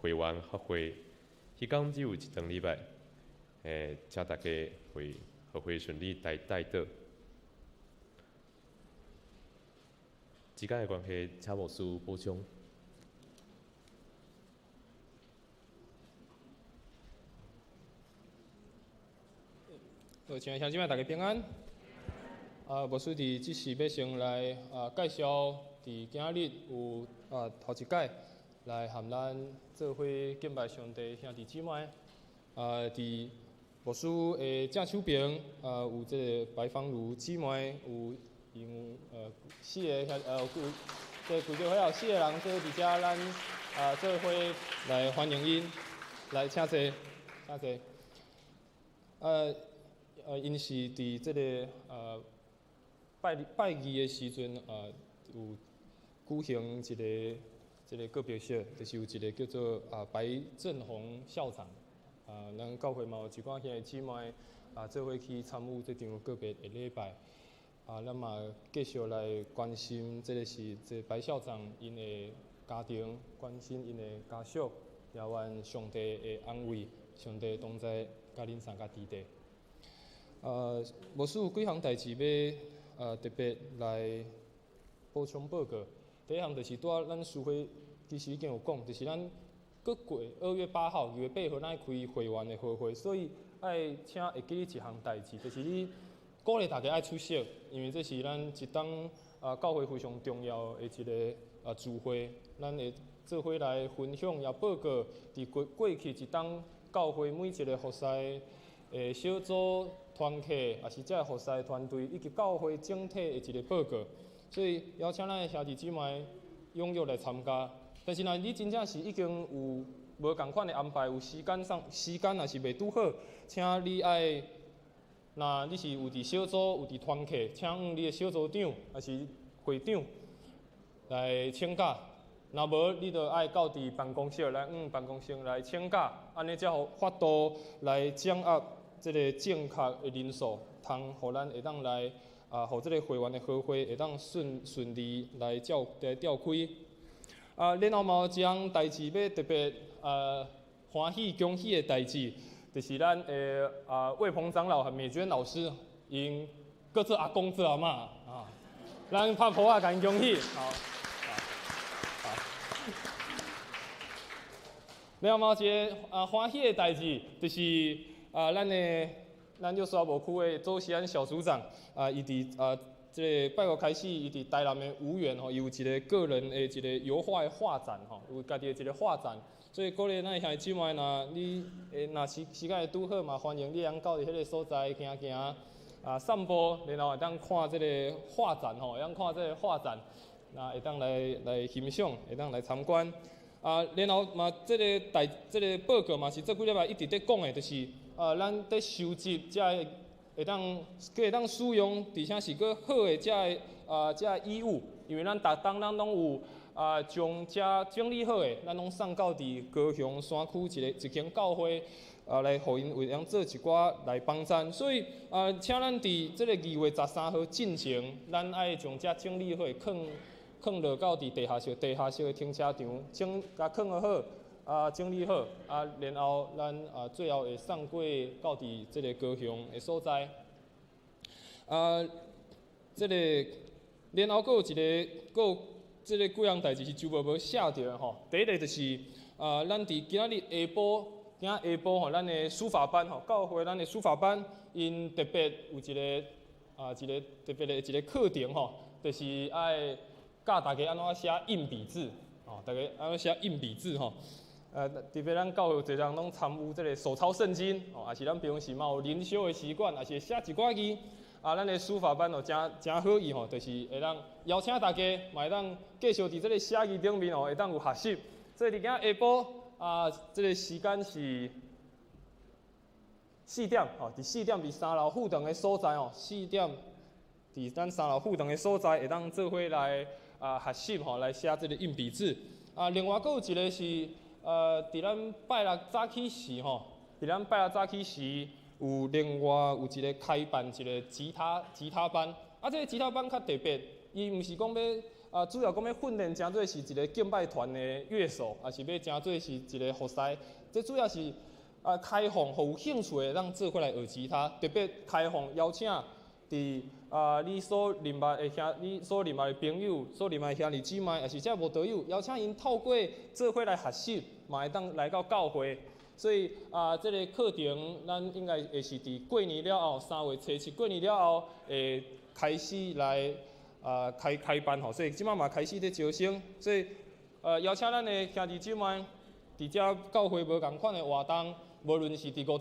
[SPEAKER 4] 會員學會，彼工只有一場禮拜，請大家為學會順利來帶導。時間的關係，請牧師補充。
[SPEAKER 3] 好，親愛兄姊妹，大家平安。牧師佇這時欲先來介紹，佇今仔日有頭一擺來和咱做伙敬拜上帝兄弟姊妹。佇牧師的正手爿有這个白芳如姊妹，有因四个兄這規個伙有四个人做佇遮，咱做伙來歡迎𪜶，來請坐，請坐。𪜶是佇這个拜拜二的時陣，有舉行一个這个告別式，就是有一个叫做白振宏校長，咱教會嘛有一寡兄弟姊妹做伙去參與這場告別的禮拜，咱嘛繼續來關心這个是這白校長𪜶的家庭，關心𪜶的家屬，也願上帝的安慰，上帝同在，佮恁三个弟弟。牧師有幾項代誌欲特別來補充報告。第一項就是拄仔咱書會其實已經有講，就是咱閣過2月8號，2月8號，咱愛開會員的會會，所以愛請會記你一項代誌，就是你鼓勵大家愛出席，因為這是咱一冬教會非常重要的一个聚會，咱會做伙來分享也報告，佇過去一冬教會每一个服侍的小組團契，也是這个服侍團隊以及教會整體的一个報告，所以邀請咱的兄弟姊妹踴躍來參加。但是若你真正是已經有無仝款的安排，有時間上時間若是袂拄好，請你愛，若你是有佇小組有佇團契，請向你的小組長抑是會長來請假。若無，你就愛到佇辦公室來向辦公室來請假，按呢才有法度來掌握這个正確的人數，通予咱會當來予這个會員的合會會當順利來召開。然後嘛有一項代誌欲特別歡喜恭喜的代誌，就是咱的魏鵬長老和美娟老師，𪜶閣做阿公做阿嬤啊，咱拍噗仔共𪜶恭喜。好。然後嘛有一个歡喜的代誌，就是咱約書亞牧區的周錫安小組長伊佇這个拜五開始，伊佇台南的吳園吼，伊有一个個人的一个油畫的畫展吼，有家己的一个畫展，所以鼓勵咱的兄弟姊妹，若你若時間會拄好嘛，歡迎你通到佇彼个所在行行散步，然後會當看這个畫展吼，會當看這个畫展，那會當來欣賞，會當來參觀。然後嘛，這个這个報告嘛是這幾禮拜一直咧講的，就是咱咧收集這个會當閣會當使用，而且是閣好的這个這个衣物，因為咱逐冬咱攏有將這整理好的，咱攏送到佇高雄山區一間教會來予𪜶會當做一寡來幫贊。所以請咱佇這个2月13號進前，咱愛將這整理好的囥落到佇地下室的停車場，共囥好，整理好，然後咱最後會送過到佇這个高雄的所在。這个然後閣有一个，閣有這个幾項代誌是周伯伯寫著的吼。第一个就是咱佇今仔日下晡，今仔下晡吼，咱的書法班吼，教會咱的書法班，𪜶特別有一个一个特別的一个課程吼，就是愛教大家按怎寫硬筆字，吼，大家按怎寫硬筆字吼。特別咱教會有濟人攏參與這个手抄聖經，吼，也是咱平時嘛有靈修的習慣，也是會寫一寡字。咱的書法班哦，誠好意吼，就是會當邀請大家，嘛會當繼續佇這个寫字頂面哦，會當有學習。所以佇今仔下晡，啊，這个时间是四点吼，伫四点伫三楼副堂的所在吼，四点伫咱三楼副堂的所在会当做伙来学习吼，来写这个硬笔字。啊，另外阁有一个是，伫咱拜六早起时吼，伫咱拜六早起时有另外有一个开办一个吉他班。啊，这个吉他班较特别，伊毋是讲欲主要讲欲训练成做是一个敬拜团的乐手，抑是欲成做是一个服侍。这主要是开放，予有兴趣的通做伙来学吉他，特别开放邀请伫你所认捌的兄，你所认捌的朋友，所认捌的兄弟姊妹，抑是这慕道友，邀请𪜶透过做伙来学习，嘛会当来到教会。所以这个课程咱应该会是伫过年了后，3月初7过年了后会开始来开班吼，所以这摆嘛开始咧招生，所以邀请咱的兄弟姊妹，伫遮教会无仝款的活动，无论是伫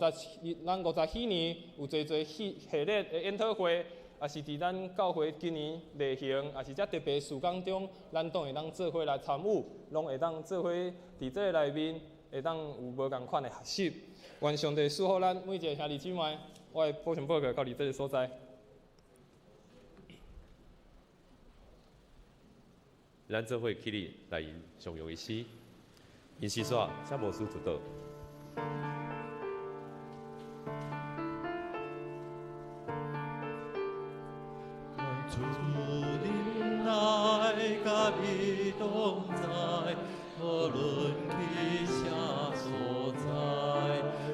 [SPEAKER 3] 咱50禧年有济济系系列的研讨会，抑是伫咱教会今年例行，抑是遮特别事工中，咱都会当做伙来参与，拢会当做伙伫这个内面，会当有无仝款的学习。愿上帝赐福咱每一个兄弟姊妹。我的补充报告到伫这个所在。
[SPEAKER 4] 咱做伙起立来吟常用的诗，吟诗煞，请牧师主导。
[SPEAKER 5] 愿主忍耐，佮你同在，无论去啥所在，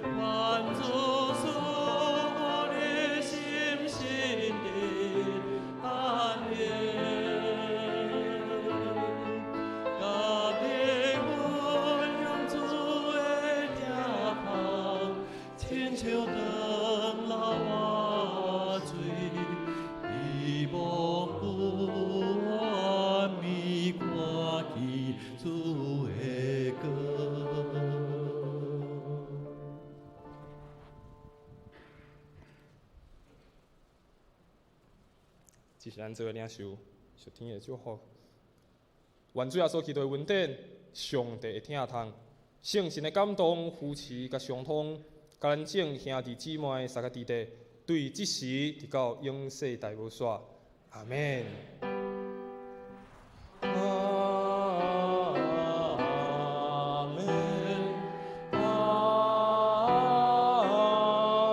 [SPEAKER 5] 愿主赐予你心心的安宁。甲你分享主的疼痛，亲像长老活水，希望久暗暝看见主的光。
[SPEAKER 3] 这是咱做伙领受属天的祝福。愿主耶稣基督的恩典、上帝的疼痛、圣神的感动、扶持佮相通，佮咱众兄弟姊妹、三个弟弟，对这时直到永世代无煞。阿们。阿们，阿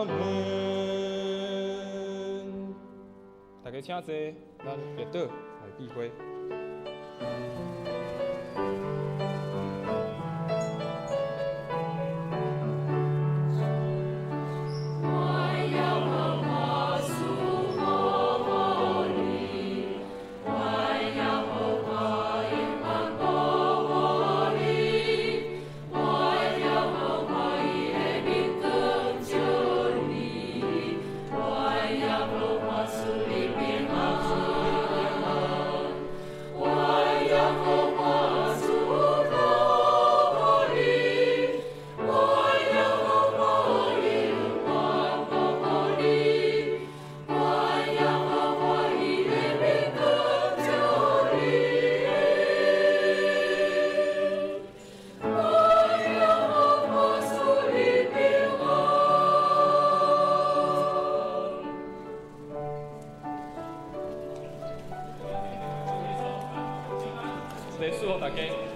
[SPEAKER 3] 们。大家请坐，咱默祷来闭会。祝福大家。